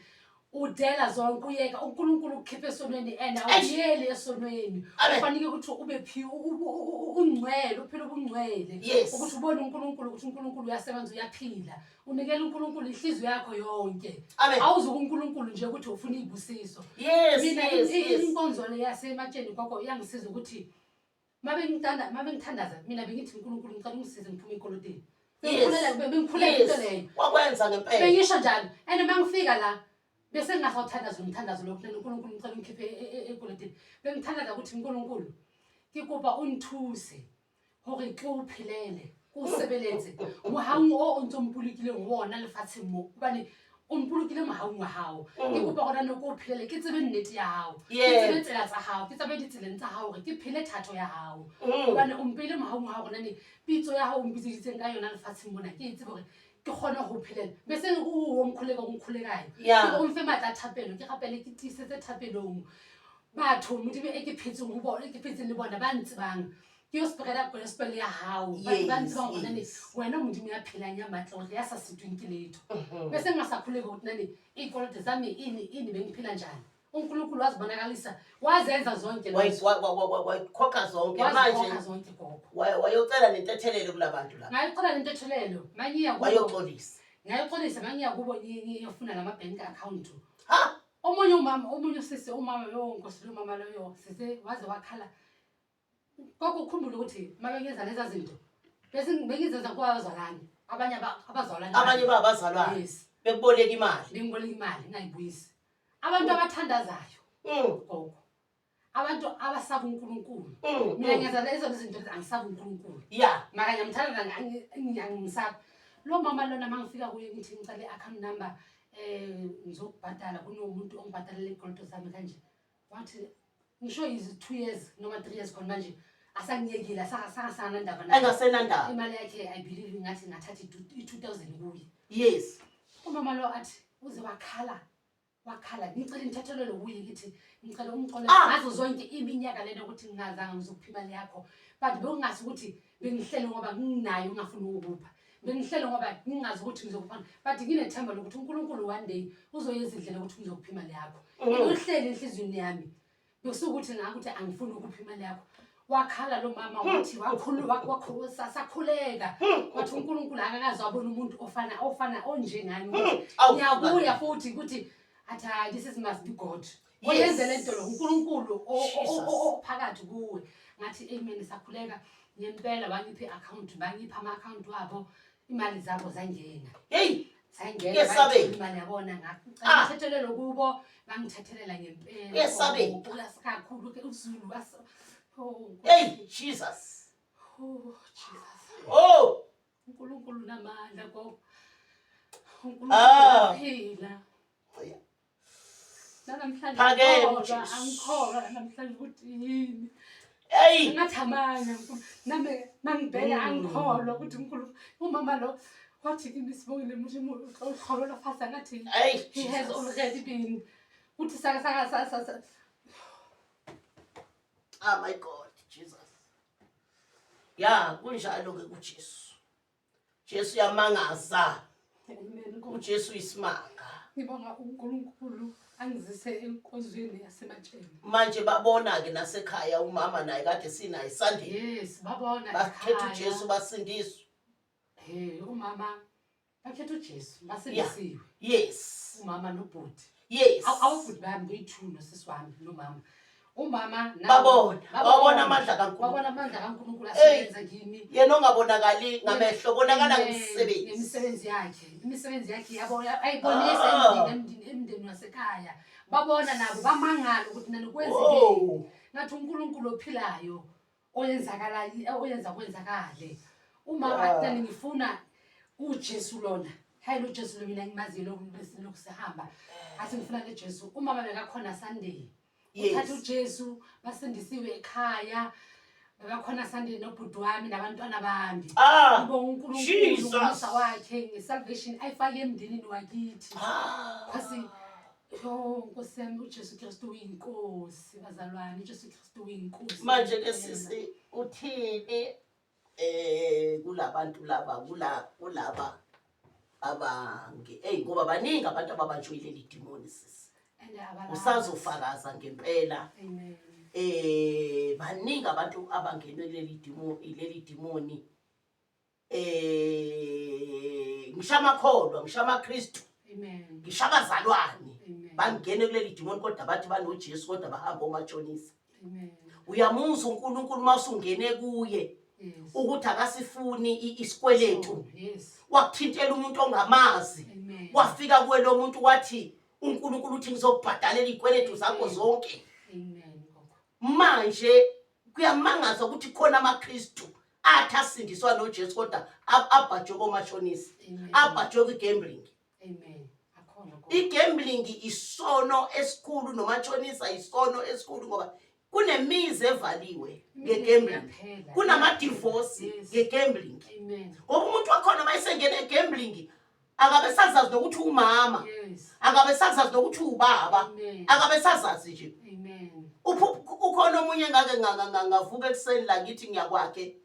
udela zonke, uyeka uNkulunkulu ukukhipha esonweni and Eish. awubuyeli esonweni. Amen. Kufanele ukuthi ube phi ungcwele, uphile ubungcwele. Yes. Ukuthi ubone uNkulunkulu ukuthi uNkulunkulu uyasebenza, uyaphila. Unikela uNkulunkulu inhliziyo yakho yonke. Amen. Awuzuka uNkulunkulu nje ukuthi ufuna izibusiso. Mina inkonzo le yasematsheni gogo iyangisiza ukuthi mabe ngithandaza mina bengithi uNkulunkulu ngicela ungisize ngiphume ekolotini. Bengikhulela into leyo. Wakwenza ngempela. Bengisho njalo. And mangifika la bese ngingasawuthandaza umthandazo lokhu uNkulunkulu ngicela ungikhiphe ekolotini. Bengithandaza ukuthi uNkulunkulu ke kopa o nthuse hore ke o phelele, ke o sebeletse mohaung o o ntso mpolokileng ho ona lefatsheng mo, hobane o mpolokile mohaung wa hao. Ke kopa hore nne ke o phelele, ke tsebe nnete ya hao, ke tsebe tsela tsa hao, ke tsamaye ditseleng tsa hao hore ke phele thato ya hao. Hobane o mpeile mohaung wa hao hore nane pitso ya hao o mpitseditseng ka yona lefatsheng mona ke e tsebe hore ke kgone ho phelela. Bese o mkhuleko ngikhulekayo. Ke o mfe matla a thapelo, ke rapele, ke tiisetse thapelong. Batho Modimo e ke phetseng ho bona, e ke phetseng le bona ba ntsebang. Ke yo spread gospel ya hao. Batho ba ntsebang hore nane wena Modimo ya phelang ya matla hore ya sa sitweng ke letho. Bese ngingasakhuleki ukuthi nane iy'koloto zami ini ini bengiphila njani. uNkulunkulu wazibonakalisa, wazenza zonke lezo. Wayikhokha zonke Wazikhokha manje. zonke gogo. Wayocela nentethelelo kulabantu laba. Ngayicela nentethelelo mangiya kubo. Wayoxolisa. Ngayoxolisa mangiya kubo ngiyofuna lama bank account. Ha! Omunye umama, omunye usisi, umama yo Nkosi lo mama loyo sise waze wakhala. Gogo ukhumbule ukuthi mabengenza leza zinto bese bengizenza kwabazalwane, abanye abazalwane. Abanye babazalwane. Yes. Bekuboleka imali. Bengiboleka imali ngayibuyisi. Abantu abathandazayo gogo. Abantu abasaba uNkulunkulu. Mina ngenza lezo zinto angisaba uNkulunkulu. Maka ngiyamthanda ngiyamsaba. Lo mama lona mangifika kuye ngithi ngicela i-account number ngizokubhadala kunomuntu ongibhadalela iy'koloto zami kanje. Wathi ngisho is 2 years noma 3 years khona manje asangiyekile, asangasana ndaba naye. Engasenandaba. Imali yakhe I believe ngathi ngathatha i-2000 kuye. Umama lo athi uze wakhala, wakhala ngicela inthethelelo kuye ngithi ngicela umxolele ngazo zonke iminyaka lena ukuthi ngingazange ngizokupha imali yakho, but bekungasi ukuthi bengihlele ngoba nginayo ngingafuni ukukupha, bengihlele ngoba ngingazi ukuthi ngizokupha, but nginethemba lokuthi uNkulunkulu one day uzoyenza indlela ukuthi ngizokupha imali yakho. Ngikuhlele enhliziyweni yami bekusukuthi ngakuthi angifuni ukupha imali yakho. Wakhala lo mama wathi sakhuleka wathi uNkulunkulu akakaze wabona umuntu ofana onjengami ukuthi ngiyabuya futhi ukuthi athi hayi, this is must be God oyenze le nto lo, uNkulunkulu ophakathi kuwe. Ngathi amen, sakhuleka ngempela wangipha i-account, bangipha ama-account wabo, imali zabo zangena. Hey, Zangena, Yesabeka. bayithola imali yabona. Ngithethelelo kubo, bangithethelela ngempela. Yesabeka. Oh, kakhulu ke uZulu oh, Hey, Jesus. Oh, Jesus. Oh. uNkulunkulu unamandla gogo. Unkulunkulu Ah. uyaphila. Yeah. Nanamhlanje Phakeme, angikholwa, Jesu. angikholwa namhlanje ukuthi yini. Eyi Ngathi amanga Nkulu. Nami mangibheka angikholwa ukuthi uNkulunkulu umama lo wathi kimi Sibongile Modimo o tla o hlohonolofatsa ngathi Eyi he has Jesus. already been ukuthi saka saka sa sa sa Ah my God, Jesus. Ya, kunjalo ke kuJesu. Jesu uyamangaza. Amen. Nkosi. UJesu isimanga. Ngibonga uNkulunkulu angizise enkonzweni yasematsheni. Manje babona ke nasekhaya umama naye kade sinaye Sunday. Yes, babona Bakhetha ekhaya. uJesu basindiswa. Hey, umama bakhetha uJesu basindisiwe. Yes. Umama nobhuti. Yes. Awubhuti bami boyi-two nosisi wami nomama. Umama nabo- Babona, babona amandla kaNkulunkulu. Babona amandla kaNkulunkulu Hey. asebenza kimi. Yena ongabonakali ngamehlo bonakala Amen. ngemisebenzi. Ngemisebenzi yakhe. Imisebenzi yakhe yabona ayibonisa Ah. emndeni emndeni wasekhaya. Babona nabo bamangala ukuthi nani kwenzekeni. Oh. Ngathi uNkulunkulu ophilayo oyenzakala oyenza kwenzakale. Uma Ah. athi ngifuna uJesu lona. Hayi lo Jesu lo mina ngimaziyo lokhu sihamba. Athi ngifuna le Jesu. Umama bekakhona Sunday. Yes. Uthatha uJesu basindisiwe ekhaya. Bekakhona Sunday nobhuti wami nabantwana bami. Ah. Ngibonga uNkulunkulu Jesus. ngomusa wakhe ngesalvation ayifake emndenini wakithi. Ah. Kasi yo Nkosi yami uJesu Kristu uyinkosi bazalwane uJesu Kristu uyinkosi. Manje ke sisi uthini eh kulabantu laba kula kulaba abange hey ngoba baningi abantu ababanjwe leli demoni sisi. And abalazi. Usazofakaza ngempela Amen. eh baningi abantu abangenwe leli demoni leli demoni eh ngisho amakholwa ngisho amaKristu Amen. ngisho abazalwane Amen. bangene kuleli demoni kodwa bathi banoJesu kodwa bahamba omatshonisa Amen. uyamuzwa uNkulunkulu mawusungene kuye Yes. ukuthi akasifuni isikweletu Yes. wakuthintela umuntu ongamazi Amen. wafika kuwe lo muntu wathi uNkulunkulu uthi ngizokubhadalela izikweletu zakho zonke Amen. Gogo. manje kuyamangaza ukuthi khona amaKristu athi asindiswa noJesu kodwa abhajwe komashonisa Amen. abhajwe kwi-gambling Amen. Akhona gogo. I-gambling isono esikhulu nomashonisa isono esikhulu ngoba kunemizi evaliwe nge-gambling Iyaphela. kunama-divorce Yes. nge-gambling Amen. ngoba umuntu wakhona uma esengena e-gambling akabe sazazi nokuthi umama Yes. akabe sazazi nokuthi ubaba Amen. akabe sazazi nje Amen. Ukhona omunye ngake ngavuka ekuseni la ngithi ngiyakwakhe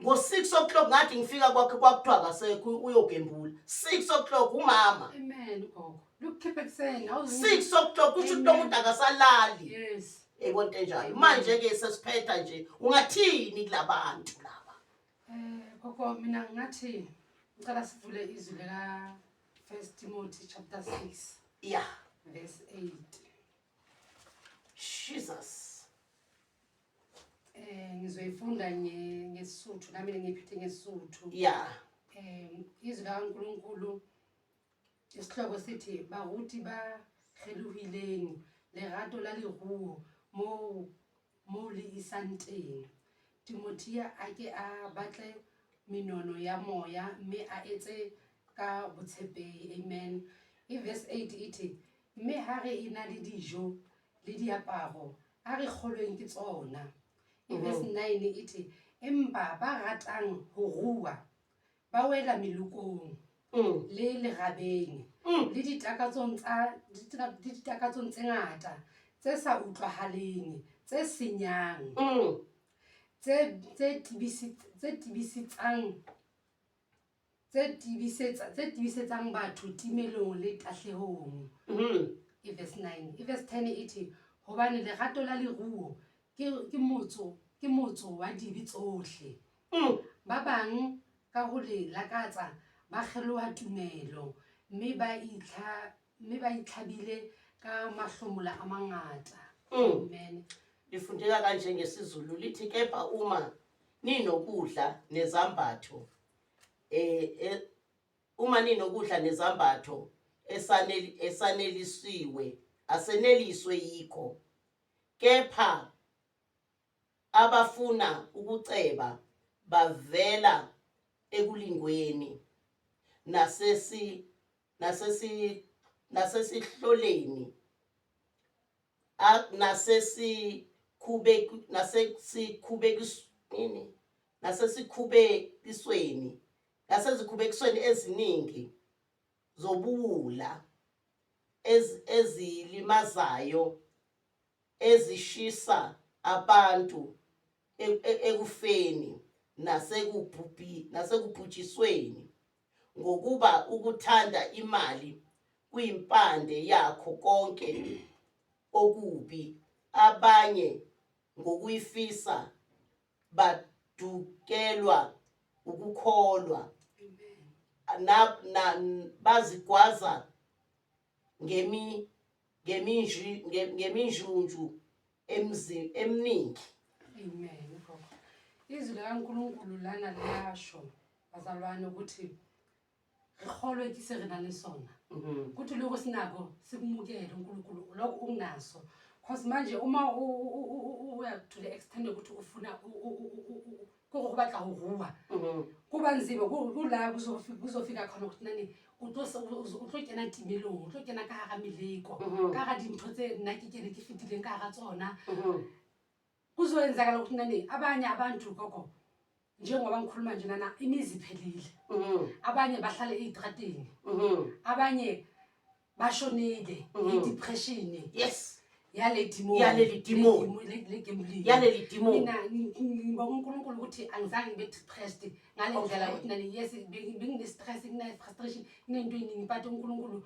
ngo-6 o'clock ngathi ngifika kwakhe kwakuthiwa akasekho uyogembula 6 o'clock umama Amen gogo. Lukukhipha ekuseni awuzi. 6 o'clock kusho ukuthi lo muntu akasalali Yes. eyibona into enjalo manje-ke sesiphetha nje ungathini kulabantu laba Gogo mina ngathi ngicela sivule izwi lika 1 Timothy chapter 6 ya verse 8. Jesus Ngizoyifunda ngeSotho nami ngiyiphethe ngeSotho. Ya Izwi likaNkulunkulu isihloko sithi baruti ba kgelohileng lerato la leruo mo mo le isang teng. Timothea a ke a batle menono ya moya mme a etse ka botshepehi. Amen. I-verse 8 ithi mme ha re ena le dijo le diaparo a re kgolweng ke tsona. I-verse 9 ithi empa ba ratang ho rua ba wela melokong le lerabeng le ditakatsong tsa le ditakatsong tse ngata tse sa utlwahaleng tse senyang tse tse tibisi tse tibisetsang tse tibisetsa tse tibisetsang batho timelong le tahlehong. I-verse 9 i-verse 10 ithi hobane lerato la leruo ke motso ke motso wa dibe tsohle. Ba bang ka ho le lakatsa ba kgeloha tumelo mme ba itlha mme ba itlhabile ka mahlomola a mangata. Amen. Lifundeka kanje ngesiZulu lithi kepha uma ninokudla nezambatho uma ninokudla nezambatho esaneli esanelisiwe aseneliswe yikho kepha abafuna ukuceba bavela ekulingweni nasesi nasesi nasesihloleni nasesikhubekisweni nasesikhubekisweni nasezikhubekisweni eziningi zobuwula ezilimazayo ezishisa abantu ekufeni nasekubhujisweni ngokuba ukuthanda imali kuyimpande yakho konke okubi abanye ngokuyifisa badukelwa ukukholwa na, na bazigwaza ngemi ngeminju ngeminjunju emzi eminingi. Amen gogo. Izwi likaNkulunkulu lana liyasho bazalwane ukuthi re kgolwe ke se re nang le sona. Kuthi lokho sinako sikumukele uNkulunkulu lokho ungaso. Cause manje uma uya to the extent ukuthi ufuna koko go batla go rua go ba nzima kula kuzofika khona ukuthi nani o tlo kena timelong o tlo kena ka gara meleko ka ga dintho tse nna ke kene ke fetileng ka gara tsona kuzoyenzakala ukuthi nani abanye abantu gogo njengoba ngikhuluma nje nana imizi iphelile abanye bahlale ey'trateni abanye bashonile i-depression yale demon Yaleli demon. Le gambling Yaleli demon. Mina ngibonga uNkulunkulu ukuthi angizange ngibe depressed ngale ndlela ukuthi nani yes bengine-stress ngine-frustration kunento eningi but uNkulunkulu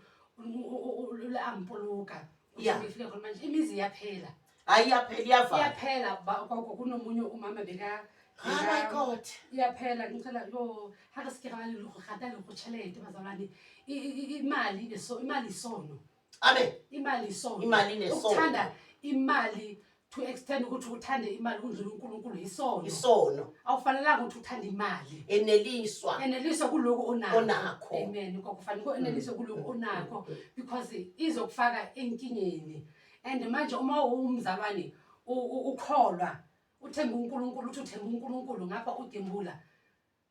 angipuluka ukuthi ngifike khona manje imizi iyaphela. Hayi iyaphela iyavala. Iyaphela gogo kunomunye umama beka Oh my God. Iyaphela ngicela yo ha re se ke ra ba le go gata le go tšhelete bazalwane imali neso imali isono. Amen. Imali isono. Imali inesono. Ukuthanda imali to extend ukuthi uthande imali kundlula uNkulunkulu isono. Isono. Awufanelanga ukuthi uthande imali. Eneliswa. Eneliswa kuloko onakho. Onakho. Amen. Gogo kufanele eneliswe kuloko onakho because izokufaka enkingeni. And manje uma uwumzalwane ukholwa uthemba uNkulunkulu uthi uthemba uNkulunkulu ngapha ugembula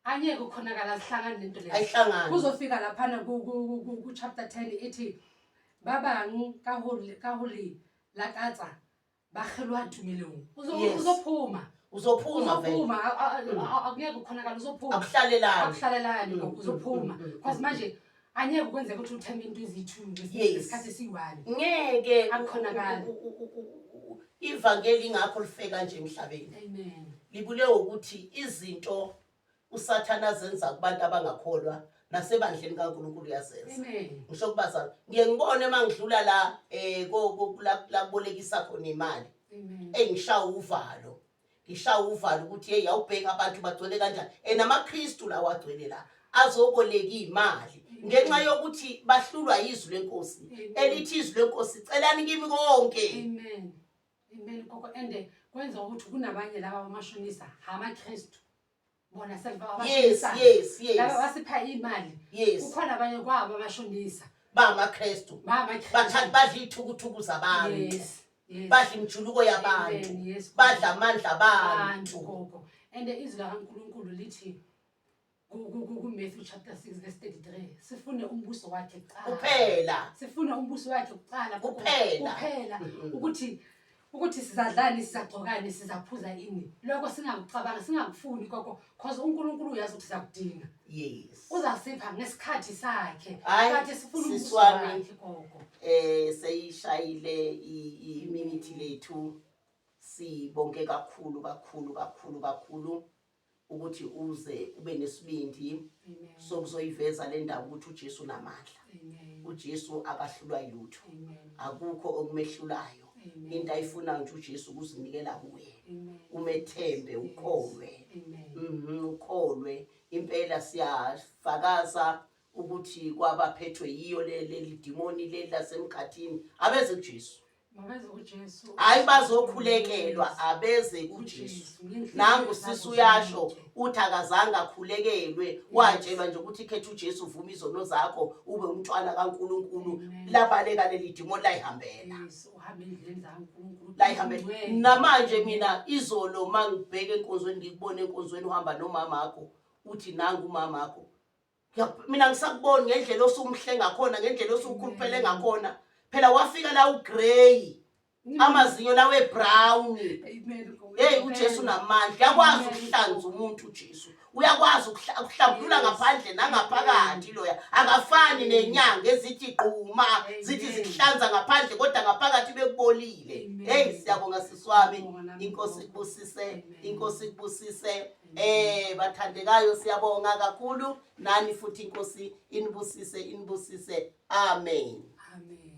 angeke ukhonakala sihlangane nento leyo. Ayihlangani. Kuzofika laphana ku chapter 10 ithi ba bang ka ho le lakatsa ba kgeloha tumelong. Uzophuma. Uzophuma vele. Uzophuma, akungeke ukhonakala uzophuma. Akuhlalelani. Akuhlalelani ngoba uzophuma. Because manje angeke kwenzeke ukuthi uthembe into eziyi-2 ngesikhathi esiyi-1. Ngeke Akukhonakali. Ivangeli ingakho lifeka nje emhlabeni. Amen. Libulewe ukuthi izinto uSathana azenza kubantu abangakholwa nasebandleni kaNkulunkulu uyazenza. Amen. Ngisho kubazalwane. Ngiye ngibone uma ngidlula la la kubolekisa khona imali. Amen. Engishaya uvalo. Ngishaya uvalo ukuthi hey awubheka abantu bagcwele kanjani. NamaKristu lawa agcwele la azoboleka imali ngenxa yokuthi bahlulwa izwi lenkosi. Amen. Elithi izwi lenkosi celani kimi konke. Amen. Amen gogo and kwenza ukuthi kunabanye laba abamashonisa amaKristu. Bona self Yes, abashonisa. yes, yes. Laba basipha imali. Yes. Kukhona abanye kwabo abashonisa. BangamaKristu. BangamaKristu. Bathatha badla ithukuthuku zabantu. Yes. Yes. Badla imjuluko yabantu. Amen, yes. Badla amandla abantu. Abantu gogo. And izwi likaNkulunkulu lithi ku Matthew chapter 6 verse 33 sifune umbuso wakhe kuqala. Kuphela. Sifune umbuso wakhe kuqala. Kuphela. Kuphela. Ukuthi sizadlani, sizagqokani, sizaphuza ini. Lokho singakucabanga, singakufuni gogo because uNkulunkulu uyazi ukuthi sizakudinga. Yes. Uzasipha ngesikhathi sakhe. Hayi, Kanti sifuna umbuso sisi wami. wakhe gogo. Seyishayile iminute lethu. Sibonke kakhulu kakhulu kakhulu kakhulu ukuthi uze ube nesibindi Amen. sokuzoyiveza le ndaba ukuthi uJesu unamandla. Amen. uJesu akahlulwa yilutho. Amen. Akukho okumehlulayo. Amen. Into ayifunayo nje uJesu ukuzinikela kuye. Amen. Umethembe ukholwe. Amen. Ukholwe. Impela siyafakaza ukuthi kwabaphethwe yiyo leli demoni leli lasemkhathini abeze kuJesu. Mabeze kuJesu. Hayi bazokhulekelwa abeze kuJesu. Nangu sisi uyasho uthi akazange akhulekelwe watshelwa nje ukuthi khetha uJesu uvuma izono zakho ube umntwana kaNkulunkulu labaleka leli demoni layihambela. Yes, uhambe endleleni zaNkulunkulu. Layihambela. Namanje mina izolo mangibheke enkonzweni ngikubone enkonzweni uhamba nomama wakho. Uthi nangu umamakho. Mina ngisakuboni ngendlela osumhle ngakhona, ngendlela osukhuluphele ngakhona. Phela wafika la ugrey. Amazinyo lawo ebrown. Hey uJesu unamandla. Uyakwazi ukuhlanza umuntu uJesu. Uyakwazi ukuhlambulula ngaphandle nangaphakathi loya. Akafani nenyanga ezithi gquma, zithi zikuhlanza ngaphandle kodwa ngaphakathi bekubolile. Hey siyabonga sisi wami. Inkosi ikubusise, inkosi ikubusise. Eh bathandekayo siyabonga kakhulu nani futhi inkosi inibusise inibusise. Amen. Amen.